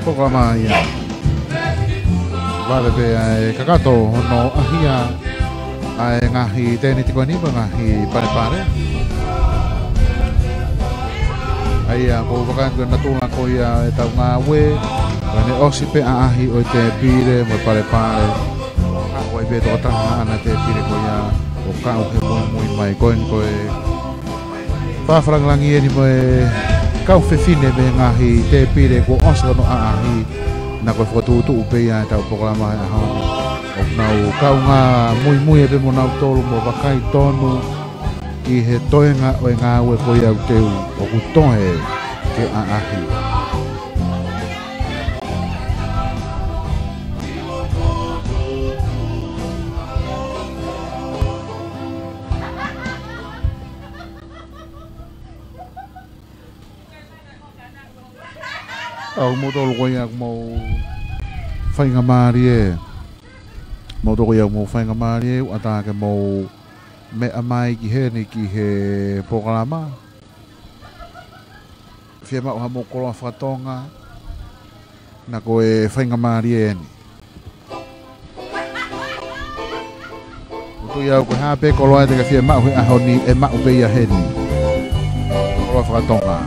Polokalama ia. Vale pē ʻa e kakato hono ʻahia ʻa e ngaahi tēniti ko eni mo e ngaahi palepale. ʻA ia, ʻoku ou vakai atu ki he natula ko ia ʻetau ngāue, ʻoku ne ʻosi pē ʻaʻahi ʻo e tēpile mo e palepale. ʻA, ʻoku ʻi ai pē tokotaha ʻana tēpile ko ia ʻoku kau he muimui mai ko eni ko e fāfā langilangi eni mo e kau fefine mei he ngaahi tēpile kuo ʻosi hono ʻaʻahi. Naʻa ko e fokotuʻutuʻu pē ia ʻetau polokalama he ʻaho ni. ʻOku nau kaungā muimui pē mo nautolu mo vakai tonu ʻi he toenga ʻo e ngāue ko ia ʻoku teu ʻoku toe ke ʻaʻahi. ʻA, moutolu ko ia ʻoku mou faingamālie. Moutolu ko ia ʻoku mou faingamālie, ʻoku ʻatā ke mou meʻa mai ki heni ki he polokalama. Fiemaʻu haʻamou koloa faka-Tonga, naʻa ko e faingamālie eni. Ia, ko e hā pē koloa te ke fie maʻu he ʻaho ni, ʻe maʻu pē ia heni. Koloa fakatonga.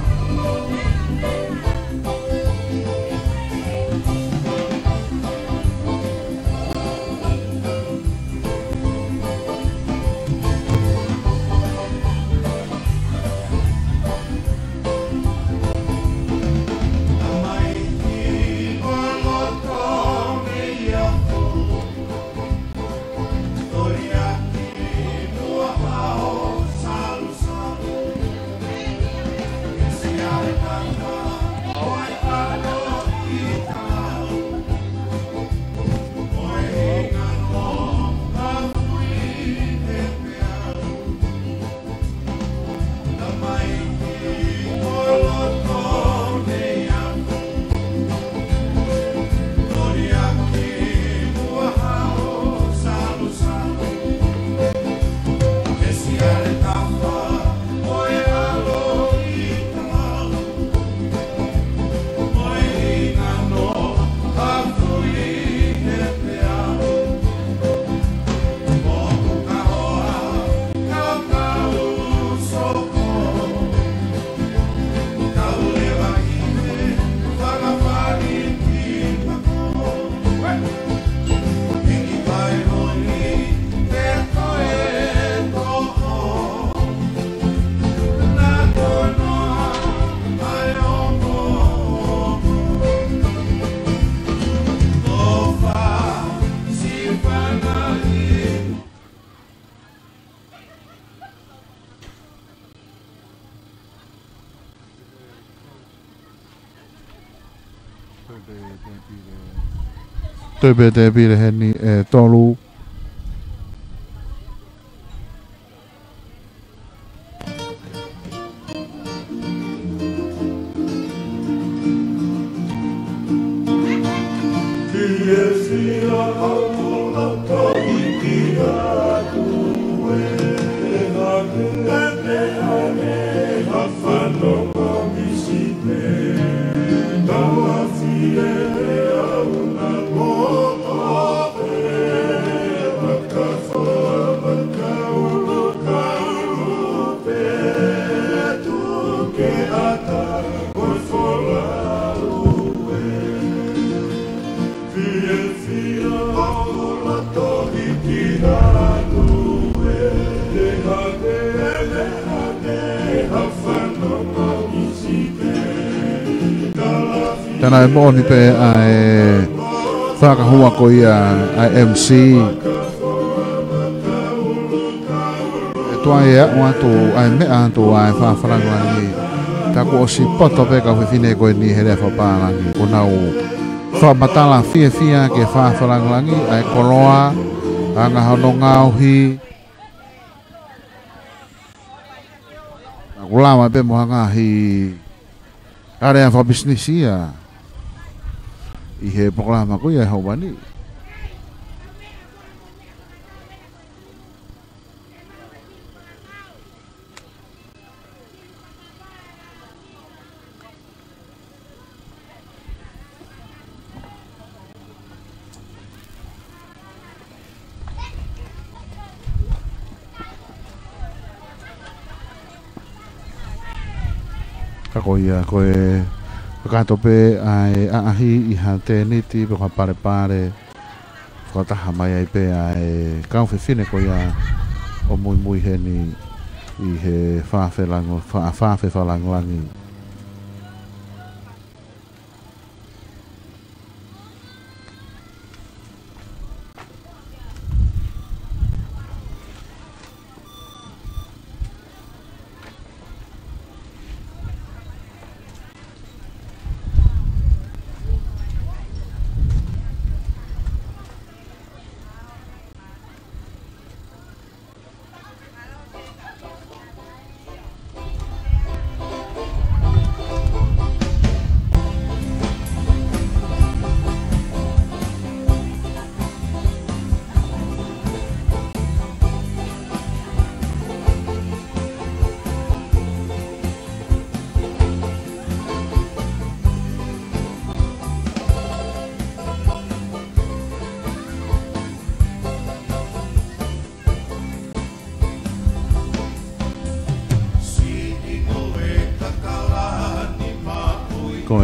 Toe pē te pile heni ʻe tolu. Tana e moʻoni pē ʻa e fakahua ko ia ʻa e M C. ʻE tuai ʻe aʻu atu ʻa e meʻa atu ʻa e fāfalangilangi. Ka kuo ʻosi poto pē kau fefine ko eni he lea fakapālangi. Kuo nau fakamatala fiefia ki he fāfalangilangi, ʻa e koloa, anga hono ngaohi. Naʻa ku lava pē mo ha ngaahi area fakapisinisi ia ʻi he polokalama ko ia he ʻaho ni. Ka ko ia, ko e kakato pē ʻa e ʻaʻahi ʻi ha tēniti pe ko ha palepale. Fakataha mai ai pē ʻa e kau fefine ko ia ʻo muimui heni ʻi he fāfelang-, fā-, fāfalangilangi.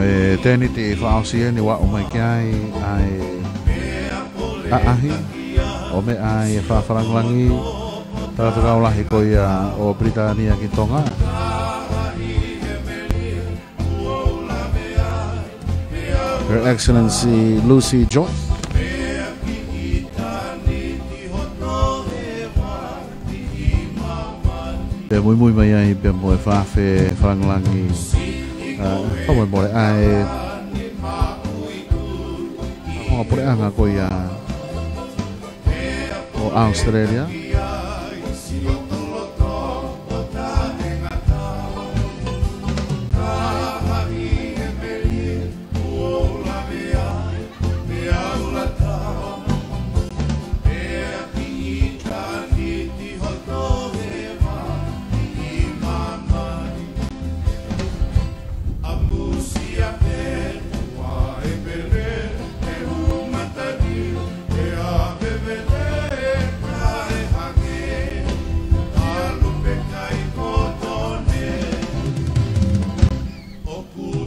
ʻE tēniti fakaʻosi eni ʻoku aʻu mai ki ai ʻa e ʻaʻahi ʻo meʻa ʻa e fakafalangilangi, talafekau lahi ko ia ʻo Pilitānia ki Tonga. Her Excellency Lucy George. Pea muimui mai ai pea mo e fakafalangilangi, ʻa, fakamolemole ʻa e, ʻa e puleʻanga ko ia ʻo ʻAositelēlia.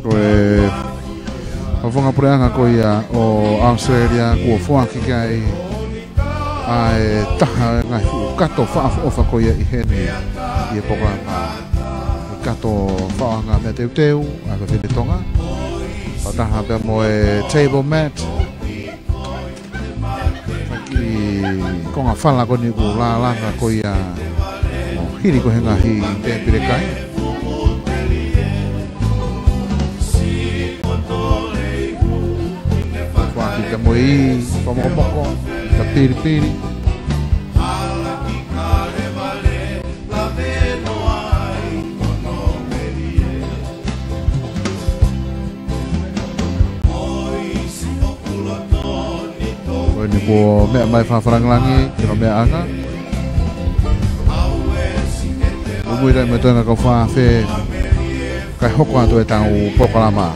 Ko e fakafofonga puleʻanga ko ia ʻo ʻAositelēlia kuo foaki ki ai ʻa e taha e ngaahi fuʻu kato fakaʻofoʻofa ko ia ʻi heni ʻi he polokalama. Kato fakaʻaonga meʻa teuteu ʻa e fefine Tonga. Fakataha pea mo e table mat. Ki he konga fala ko eni ʻoku lalanga ko ia ʻo hili ko e ngaahi tēpile kai. Foaki pea mo e fakamokomoko, ka pilipili. Ko eni kuo meʻa mai fakafalangilangi ki hono meʻaʻanga. Muimui mai e toenga kau fakafe kae hoko atu ʻetau polokalama.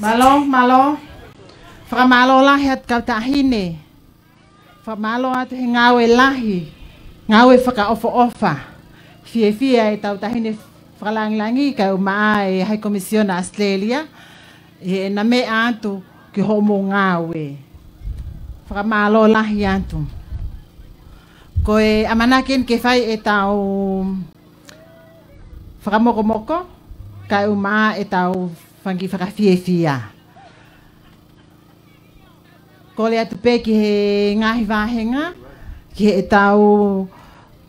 Mālō, mālō. Fakamālō lahi atu kau taʻahine. Fakamālō atu he ngāue lahi, ngāue fakaʻofoʻofa. Fiefia ʻetau taʻahine fakalangilangi kae ʻumaʻā e High Commissioner ʻAositelēlia ʻi heʻena meʻa atu ki hoʻomou ngāue. Fakamālō lahi atu. Ko e ʻamanaki eni ke fai ʻetau fakamokomoko kae ʻumaʻā ʻetau fanga kiʻi fakafiefia. Kole atu pē ki he ngaahi vāhenga, ki heʻetau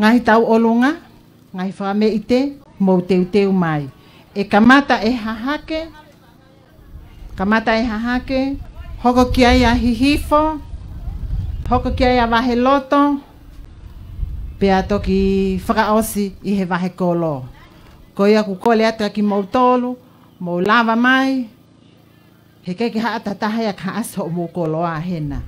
ngaahi tauʻolunga, ngaahi fakameʻite, mou teuteu mai. ʻE kamata ʻe Hahake, kamata ʻe Hahake, hoko ki ai ʻa Hihifo, hoko ki ai ʻa Vaheloto, pea toki fakaʻosi ʻi he Vahekolo. Ko ia ʻoku kole atu kia kimoutolu, mou lava mai, he ʻikai ke haʻa tatau ia ka haʻasi hoʻomou koloa hena.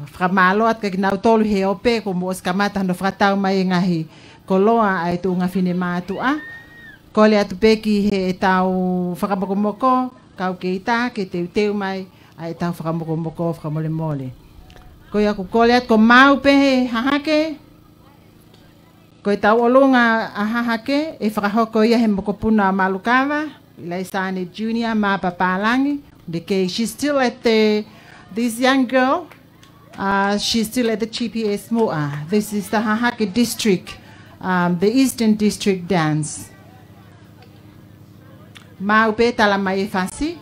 Fakamālō atu kia kinautolu he ope kuo mou ʻosi kamata hono fakatau mai e ngaahi koloa ʻa e tuʻunga finemātuʻa. Kole atu pē ki heʻetau fakamokomoko, kau kei tā, ke teuteu mai ʻa ʻetau fakamokomoko fakamolemole. Ko ia ʻoku kole atu ko maʻu pē he Hahake, ko e tauʻolunga ʻa Hahake, ʻe fakahoko ia he mokopuna Malukava, ʻIlaisaane Junior, Mapa Pālangi. Okay, she's still at the, this young girl, uh, she's still at the G P S Muʻa. This is the Hahake District, um, the Eastern District Dance. Maʻu pē tala mai e fasi.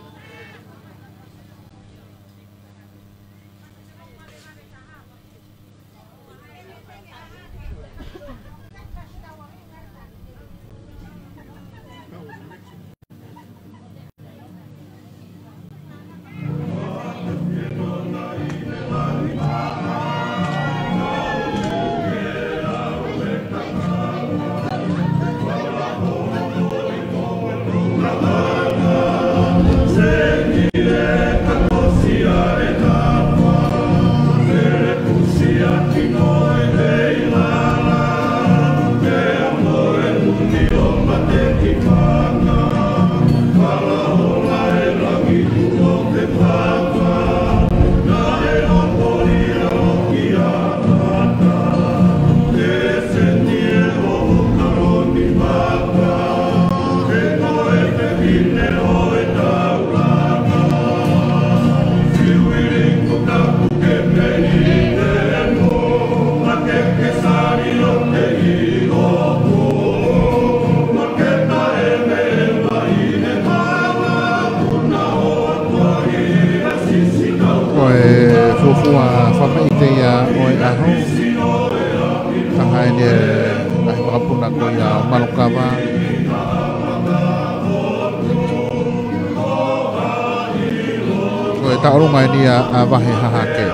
Ko e fuofua fakaʻite ia ʻo e ʻaho. Ka hangē ni e ngaahi makapuna ko ia ʻo Malokava. Ko e tauʻolunga eni ʻa, ʻa Vahe Hahake.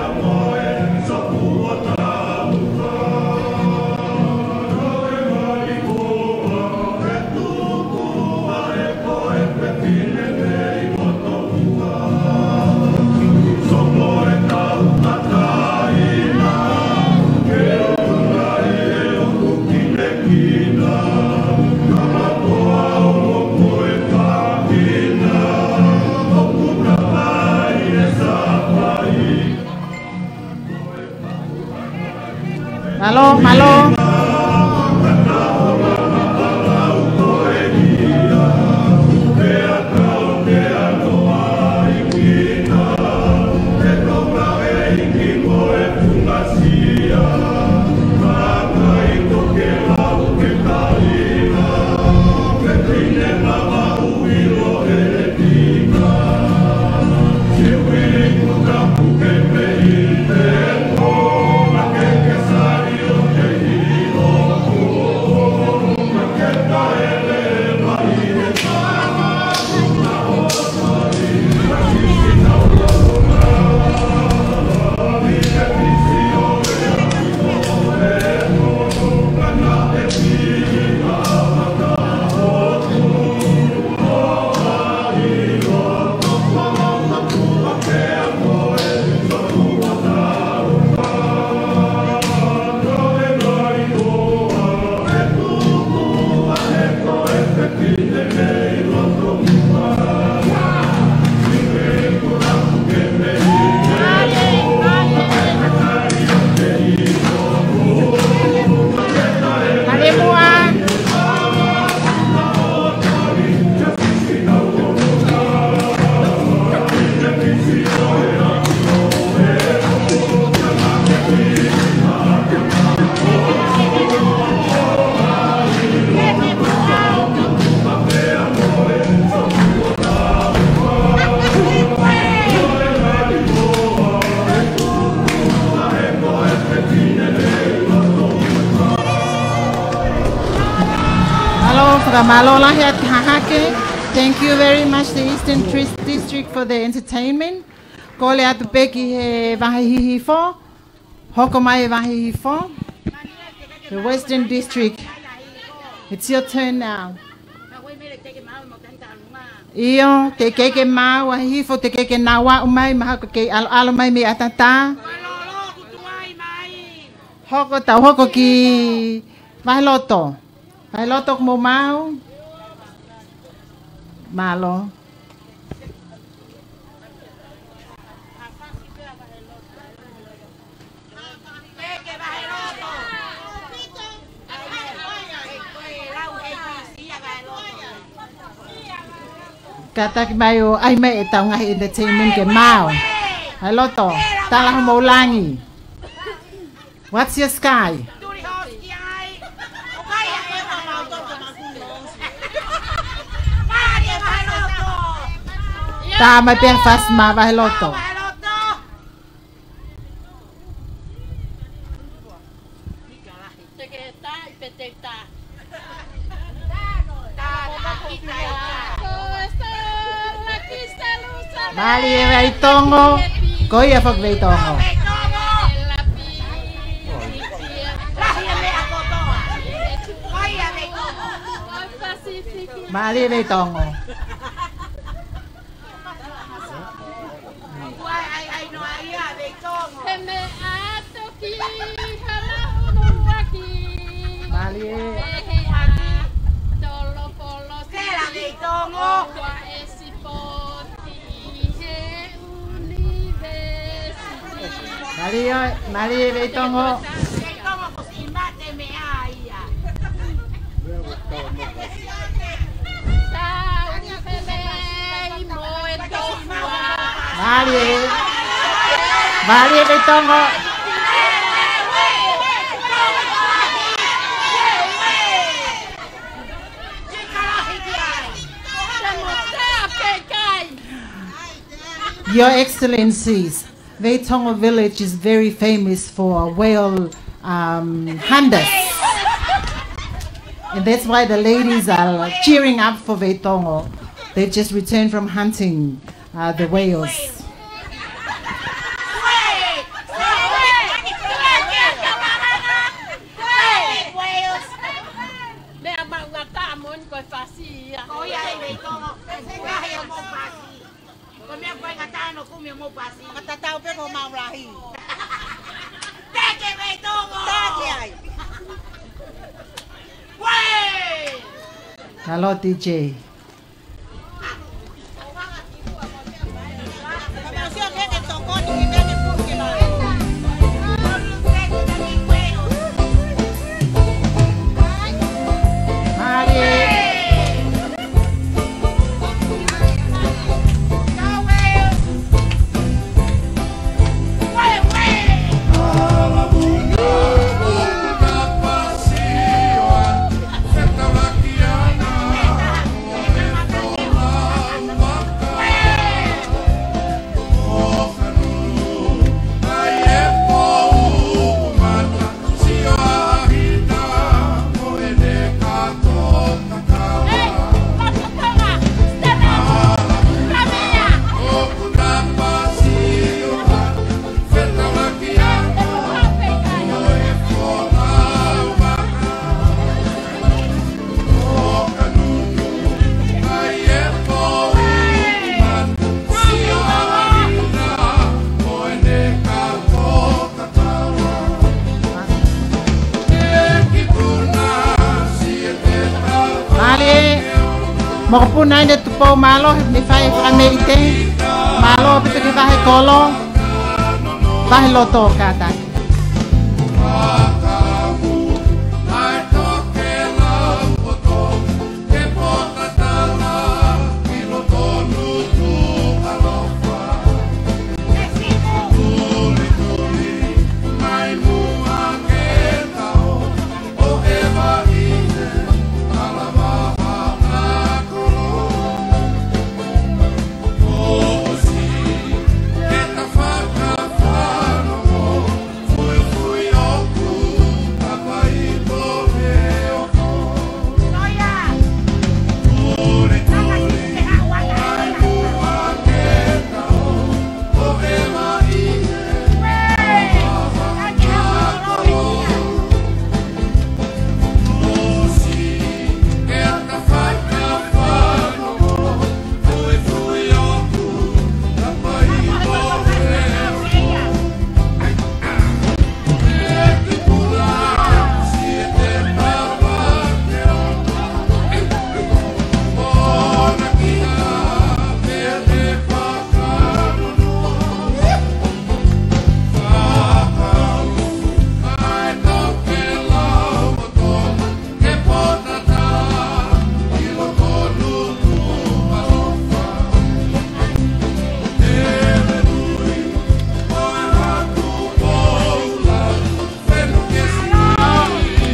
Mālō, mālō. Mālō, fakamālō lahi atu Hahake. Thank you very much, the Eastern Tris-, District, for the entertainment. Kole atu pē ki he Vahe Hihifo. Hoko mai e Vahe Hihifo. The Western District. It's your turn now. ʻIo, teʻeki ke maau, Vahe Hihifo, teʻeki ke nau aʻu mai, mahalo ʻoku kei ʻaloʻalo mai mei ʻAtatā. Hoko, tau hoko ki Vaheloto. Vaheloto, ʻoku mou maau? Mālō. Kātaki mai ʻo ʻai mai ʻetau ngaahi entertainment ke maau. Vaheloto, tala homou langi. What's your sky? Tā mai pē fast mā Vaheloto. Mālie Veitongo, ko ia foki Veitongo. Mālie Veitongo. Mālie. Mālie, mālie Veitongo. Mālie. Mālie Veitongo. Your Excellencies, Veitongo village is very famous for whale, um, hunters. And that's why the ladies are cheering up for Veitongo. They just returned from hunting, uh, the whales. Ko e meʻa ko e ngata ʻana ʻoku ʻomai mo pasi. Makatatau pē ko mau lahi. Teke Veitongo! Teke ai. Wei! Hello, D J. Mālie, mokopuna ʻi he Tupou, mālō he mei fai e fakameʻite, mālō ʻaupito ki he Vahe Kolo, Vahe Loto, kātaki.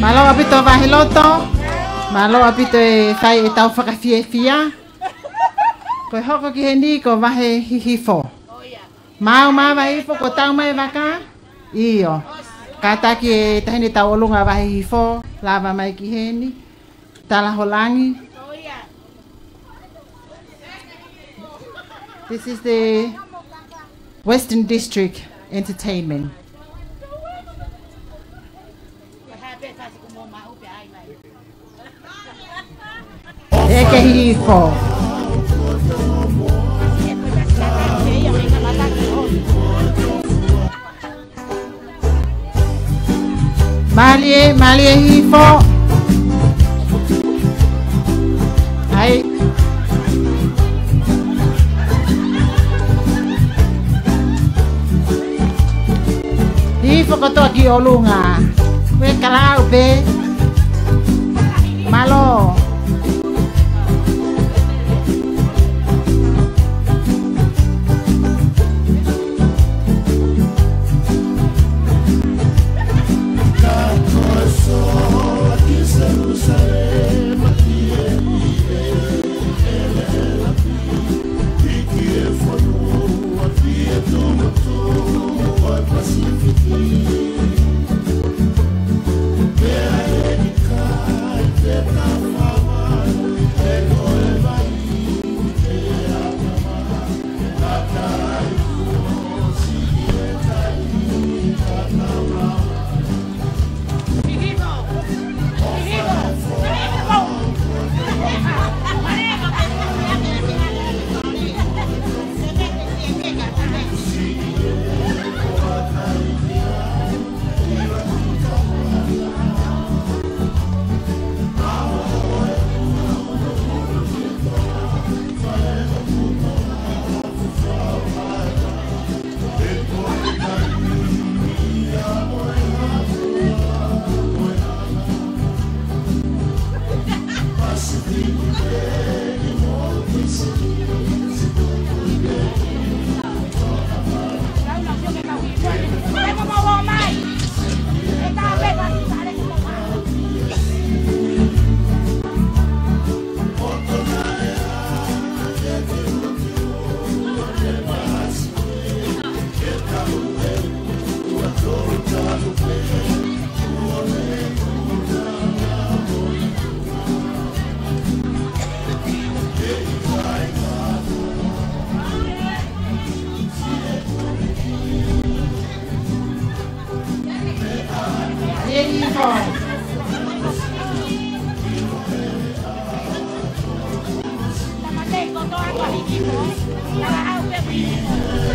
Mālō ʻaupito Vahe Loto, mālō ʻaupito e fai ʻetau fakafiefia. Ko e hoko ki heni ko Vahe Hihifo. Mau ma Vahe Hihifo ko tau mai vaka? ʻIo. Kātaki e taʻahine tauʻolunga Vahe Hihifo, lava mai ki heni. Tala ho langi. This is the Western District Entertainment. ʻEke Hihifo. Mālie, mālie Hihifo. ʻAi. Hihifo kotoa ki ʻolunga. Ko e kalaʻau pē. Mālō.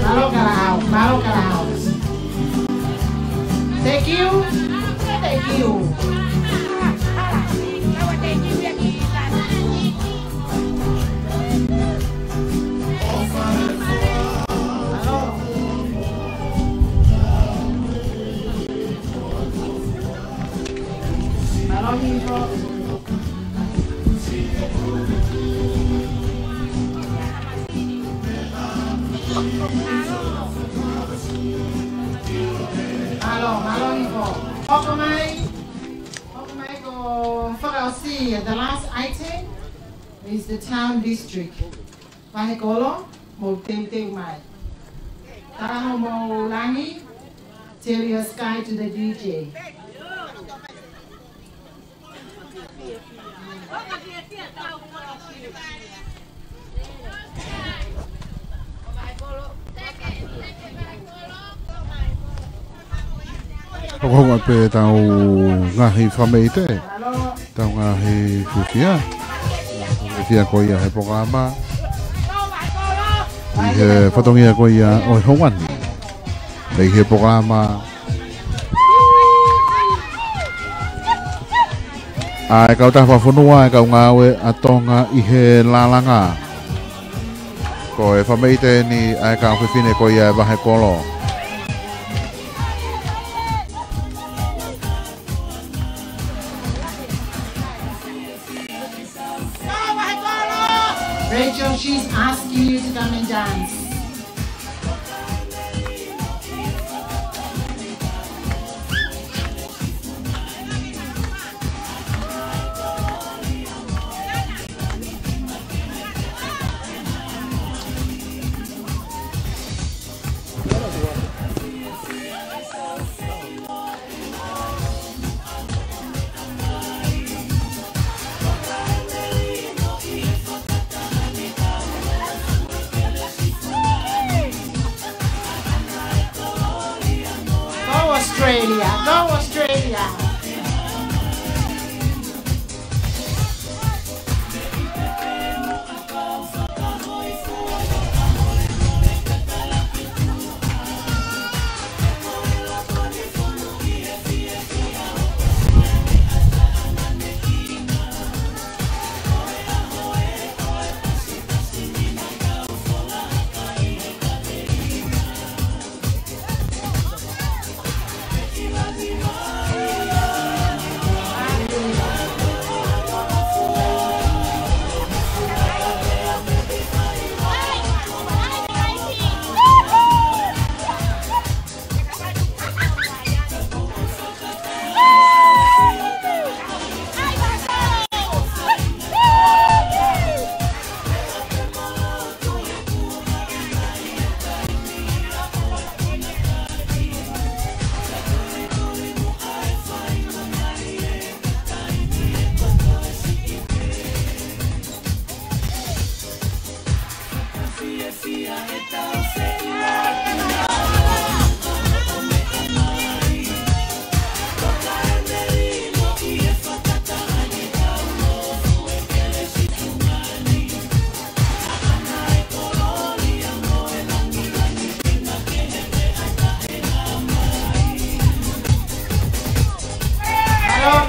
Mālō kalaʻau, mālō kalaʻau. Thank you. Thank you. Mālō. Mālō Hihifo. Mālō, mālō Hihifo. Hoko mai, hoko mai ko e fakaʻosi, the last item is the town district. Vahekolo, mou teuteu mai. Talahomo Langi, tell your sky to the D J. Hokohoko pē ʻetau ngaahi fakameʻite, ʻetau ngaahi fiefia. Fiefia ko ia he polokalama. ʻI he fatongia ko ia ʻo e houa ni. Pea ʻi he polokalama ʻa e kau taha fakafonua, ʻa e kau ngāue ʻa Tonga ʻi he Lalanga. Ko e fakameʻite eni ʻa e kau fefine ko ia ʻa e Vahekolo. Rachel, she's asking you to come and dance. Go Australia, go Australia.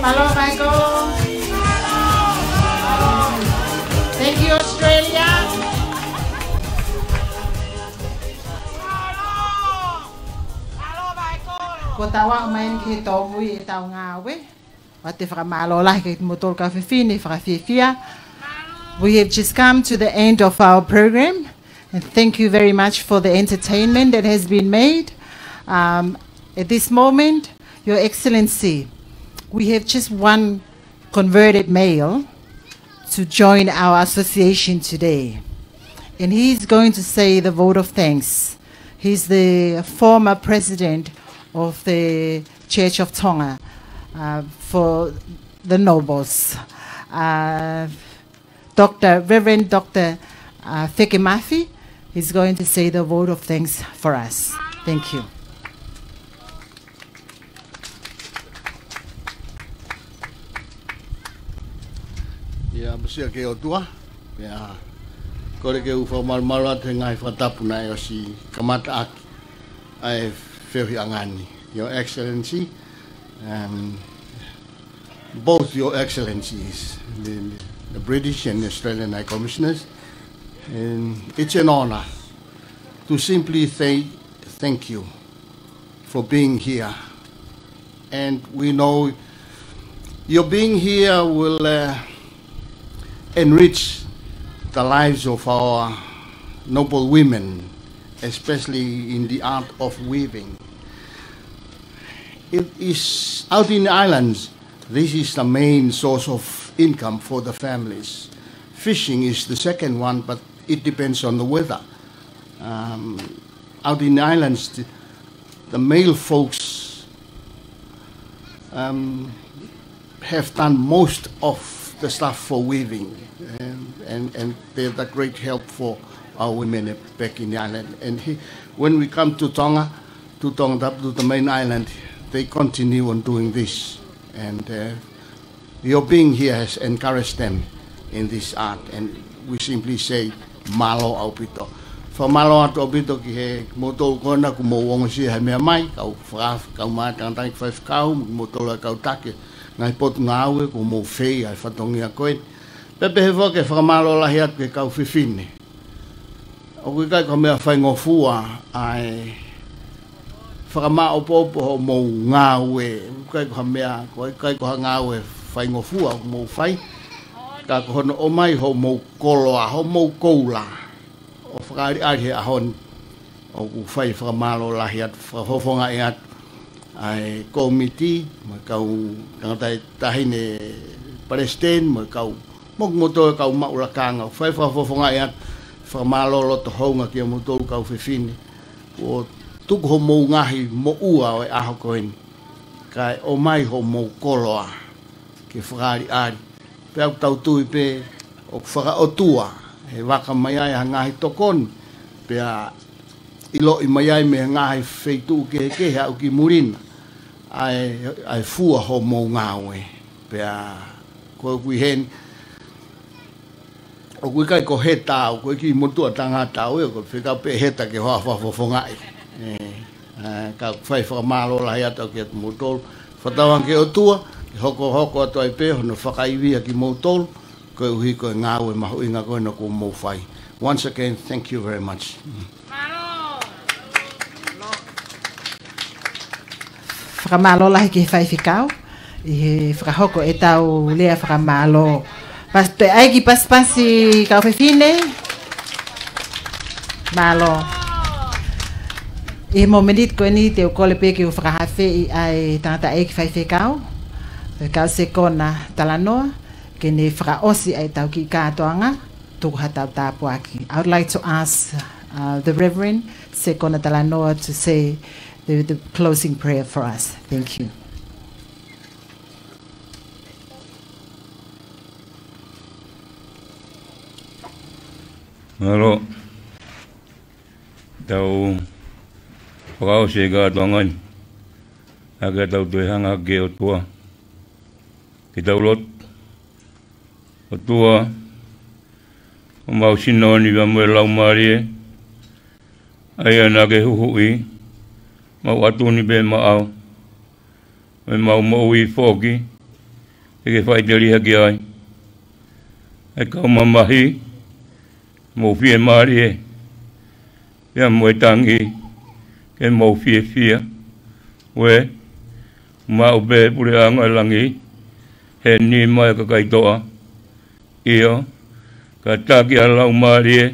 Hello, Michael. Thank you, Australia. Kuo tau aʻu mai eni ki he tōmui ʻetau ngāue. ʻOatu e fakamālō lahi kiate kimoutolu kau fefine fakafiefia. We have just come to the end of our program, and thank you very much for the entertainment that has been made. Um, at this moment, Your Excellency, we have just one converted male to join our association today. And he is going to say the vote of thanks. He's the former president of the Church of Tonga, uh, for the Nobles. Uh, Doctor, Reverend Doctor, uh, Feke Mafi is going to say the vote of thanks for us. Thank you. ʻIo, ʻapasia ki he ʻOtua. ʻIo, kole ke u fakamalumalu atu he ngaahi fakatapu naʻe ʻosi kamata ʻaki ʻa e feohiʻanga ni. Your Excellency, um, both Your Excellencies, the, the British and Australian High Commissioners, and it's an honor to simply say thank you for being here. And we know your being here will, uh, enrich the lives of our noble women, especially in the art of weaving. It is out in the islands, this is the main source of income for the families. Fishing is the second one, but it depends on the weather. Um, out in the islands, the, the male folks, um, have done most of the stuff for weaving, and, and, and they're the great help for our women back in the island. And he, when we come to Tonga, to Tongatapu, to the main island, they continue on doing this. And, uh, your being here has encouraged them in this art, and we simply say, mālō ʻaupito. Fakamālō atu ʻaupito ki he moutolu ko ena kuo mou ongosia he meʻa mai, kau fakafi, kau mātangata ki faifekau, moutolu ʻa e kau taki, ngaahi potungāue kuo mou fai ʻa e fatongia ko ē. Pea pehē foki e fakamālō lahi atu ki he kau fefine. ʻOku ʻikai ko ha meʻa faingofua ʻa e fakamāʻopoʻopo hoʻomou ngāue. ʻOku ʻikai ko ha meʻa, ʻoku ʻikai ko ha ngāue faingofua ʻoku mou fai. Ka ko hono ʻomai hoʻomou koloa, hoʻomou koula ʻo fakaʻaliʻali he ʻaho ni. ʻOku fai fakamālō lahi atu, fakafofongaʻi atu ʻa e kōmiti, mo e kau tangataʻeiki taʻahine palesiteni, mo e kau, mo kimoutolu e kau maʻu lakanga, fai fakafofongaʻi atu, fakamālō loto houngaʻia kimoutolu kau fefine, kuo tuku hoʻomou ngaahi moʻua ʻo e ʻaho ko eni, kae ʻomai hoʻomou koloa ke fakaʻaliʻali. Pea ʻoku tau tui pē ʻoku fakaʻotua, he vaka mai ai ha ngaahi tokoni, pea ʻiloʻi mai ai mei he ngaahi feituʻu kehekehe ʻo aʻu ki muli na, ʻa e, ʻa e fua hoʻomou ngāue. Pea ko ʻeku ʻi heni, ʻoku ʻikai ko Heta au, ko e kiʻi motuʻa tangata au ē, ko e fekau pē Heta ke hoa fakafofongaʻi. Ē, ā, ka fai fakamālō lahi atu kiate kimoutolu. Fakatauange ki he ʻOtua, ʻe hokohoko atu ai pē hono fakaivia kimoutolu, koeʻuhi ko e ngāue mahuʻinga ko ena kuo mou fai. Once again, thank you very much. Fakamālō lahi ki he faifekau ʻi he fakahoko ʻetau lea fakamālō. Pas-, toe ʻai e kiʻi pasipasi kau fefine. Mālō. ʻI he momeniti ko eni te u kole pē ke u fakafeʻiloaki ʻa e tangataʻeiki faifekau, Faifekau Sekona Talanoa, ke ne fakaʻosi ʻa ʻetau kiʻi kātoanga, tuku haʻatau tāpuaki. I would like to ask, uh, the Reverend Sekona Talanoa to say the, the closing prayer for us. Thank you. Mālō. Tau fakaʻosi e kātoanga ni ʻaki ʻetau toe hanga ki he ʻOtua. Ke tau lotu. ʻOtua, ʻo mau sino ni pea mo e laumālie, ʻa ia naʻa ke huhuʻi, mau ʻatu ni pē maʻau, mo ʻemau moʻui foki, ke ke faʻiteliha ki ai. ʻE kau mamahi, mou fiemālie, pea mo e tangi, ke mou fiefia. Ue, maʻu pē puleʻanga ʻo e langi he nima ʻo e kakai toʻa. ʻIo, ka taki ʻa e Laumālie,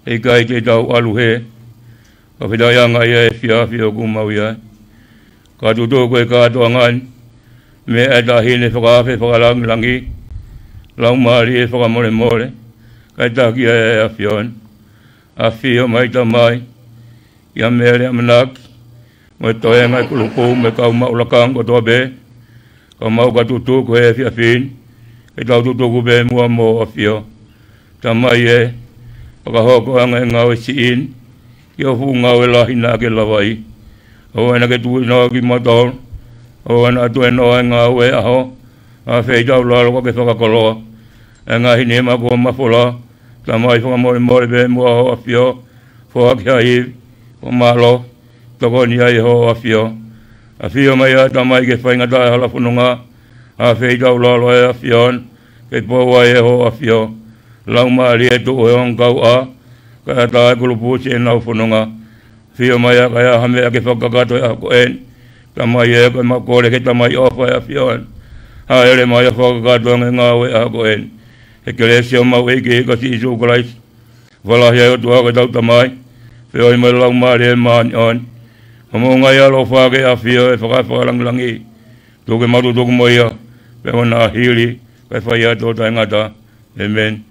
ʻe ʻikai te tau ʻalu hē. Ka fetaʻianga ia he efiafi ʻoku mau ʻi ai. Ka tutuku e kātoanga ni mei he Taʻahine fakaafe fakalāngilangi, Laumālie Fakamolemole, kae taki ʻa e ʻAfiona. ʻAfio mai Tamai, ʻia Mele ʻAmanaki, mo e toenga ʻo e kulupu mo e kau maʻu lakanga kotoa pē, ka mau ka tutuku he efiafi ni, ke tau tutuku pē muʻa mo Hoʻo ʻAfio. Tamai ē, fakahoko ange e ngāue siʻi ni ki ho fuʻu ngāue lahi naʻa ke lavaʻi. ʻOua naʻa ke tuʻu noa kimautolu, ʻoua naʻa tuʻu noa e ngāue ʻaho, ʻa e feitaulalo ka ke fakakoloa e ngaahi nima kuo mafola. Tamai, fakamolemole pē muʻa Hoʻo ʻAfio, foaki ha ivi, ʻo mālō, tokoni ai ʻe Hoʻo ʻAfio. ʻAfio mai ā Tamai ke faingataʻa e hala fononga ʻa e feitaulalo ʻa e ʻAfiona, ke pou ai ʻe Hoʻo ʻAfio. Laumālie tuʻu he ongo kauʻa, kae ʻatā e kulupu siʻenau fononga. ʻAfio mai ā ka ʻi ai ha meʻa ke fakakakato he ʻaho ko eni. Tamai ē, ko ʻemau kole ki he Tamai ʻofa ʻa e ʻAfiona, hāʻele mai ʻo fakakakato ange e ngāue he ʻaho ko eni. He kelesi ʻa homau ʻEiki ko Sīsū Kalaisi, ʻofa lahi ʻa e ʻOtua ko ʻetau Tamai, feohi mo e Laumālie Māʻoniʻoni, ʻo maʻu ngaahi ʻaloʻofa ke ʻafio ʻi he fakaeʻa fakalāngilangi. Tuku ke mau tutuku mo ia, pea mo ia ʻo hili, kae fai atu ʻo taʻengata. ʻĒmeni.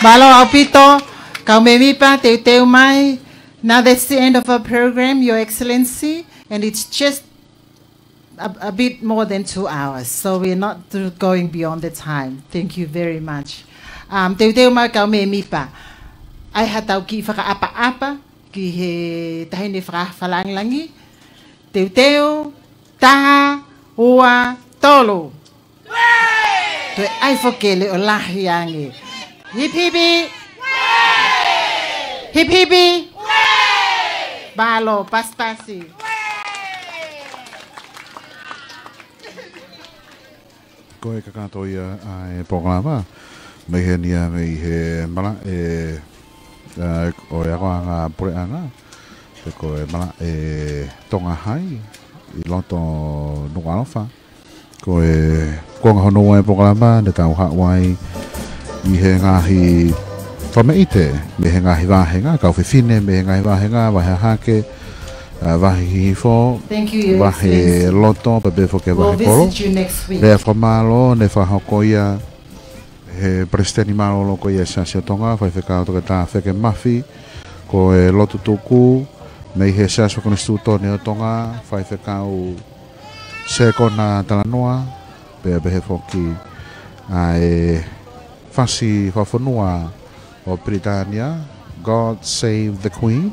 Mālō ʻaupito, kau mēmipa, teuteu mai. Now that's the end of our program, Your Excellency, and it's just a, a bit more than two hours, so we're not through going beyond the time. Thank you very much. Um, teuteu mai kau mēmipa. ʻAi haʻatau kiʻi fakaʻapaʻapa ki he taʻahine fakafalangilangi. Teuteu, taha, ua, tolu. Toe ʻai foki e leʻo lahi ange. Hipi hipi. Hipi hipi. Mālō, pasipasi. Ko e kakato ia ʻa e polokalama. Mei heni ia mei he malaʻe, ʻa, ʻo e akoʻanga puleʻanga. Pe ko e malaʻe Tonga Hai ʻi loto Nukuʻalofa. Ko e kuonga hono ua e polokalama, ne tau haʻu ai ʻi he ngaahi fakameʻite, mei he ngaahi vāhenga, kau fefine, mei he ngaahi vāhenga, Vahe Hahake, ʻa, Vahe Hihifo, Thank you, Your Vahe Excellency. Loto, pea pehē foki Vahe Kolo. We'll visit you next week. Lea fakamālō, ne fakahoko ia he Palesiteni Mālōlō ko ia e Siasi ʻo Tonga, Faifekau Toketā Feke Mafi, ko e lotu tuku, mei he Siasi Konisitūtone ʻo Tonga, Faifekau Sekona Talanoa, pea pehē foki ʻa e fasi fakafonua ʻo Pilitānia, God Save the Queen.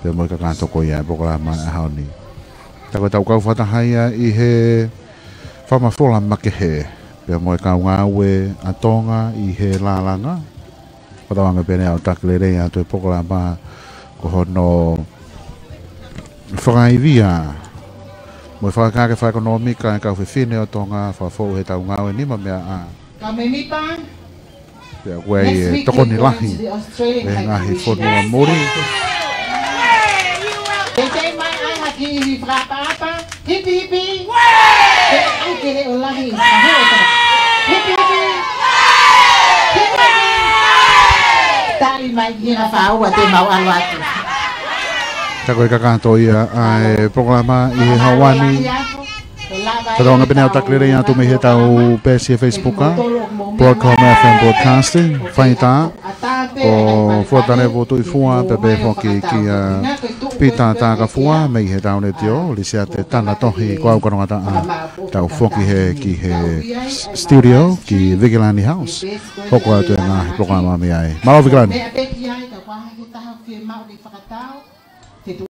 Pea mo e kakato ko ia e polokalama ʻa e ʻaho ni. Tā ko ʻetau kau fakataha ia ʻi he fakamafola makehe. Pea mo e kau ngāue ʻa Tonga ʻi he lālanga. Ko tau anga pē ʻeni ʻo taki lelei atu e polokalama ko hono fakaivia mo e fakakake fakaʻekonōmika e kau fefine ʻo Tonga, fakafou heʻetau ngāue nimameaʻa. Kau mēmipa, pea ʻoku ʻi ai e tokoni lahi e ngaahi fonua muli. Teitei mai ʻai ha kiʻi fakaʻapaʻapa. Hipi hipi. Ke ʻai ke leʻo lahi. Hipi hipi. Hipi hipi. Tali mai ki ha fāua te mau ʻalu atu. Tā ko e kakato ia ʻa e polokalama ʻi he houa ni. Fakatauange pē ʻeni ʻo taki lelei atu mei heʻetau peesi he Facebook, ʻa, Broadcom F M Broadcasting, faitā ko Fuatalevu Tuʻifua, pea pehē foki kia Pita Takafua, mei heʻetau letiō, Lisiate Tanatohi, ko au Kanongataʻa, tau foki heni ki he s-, studio, ki Vikilani House. Hoko atu e ngaahi polokalama mei ai. Mālō Vikilani.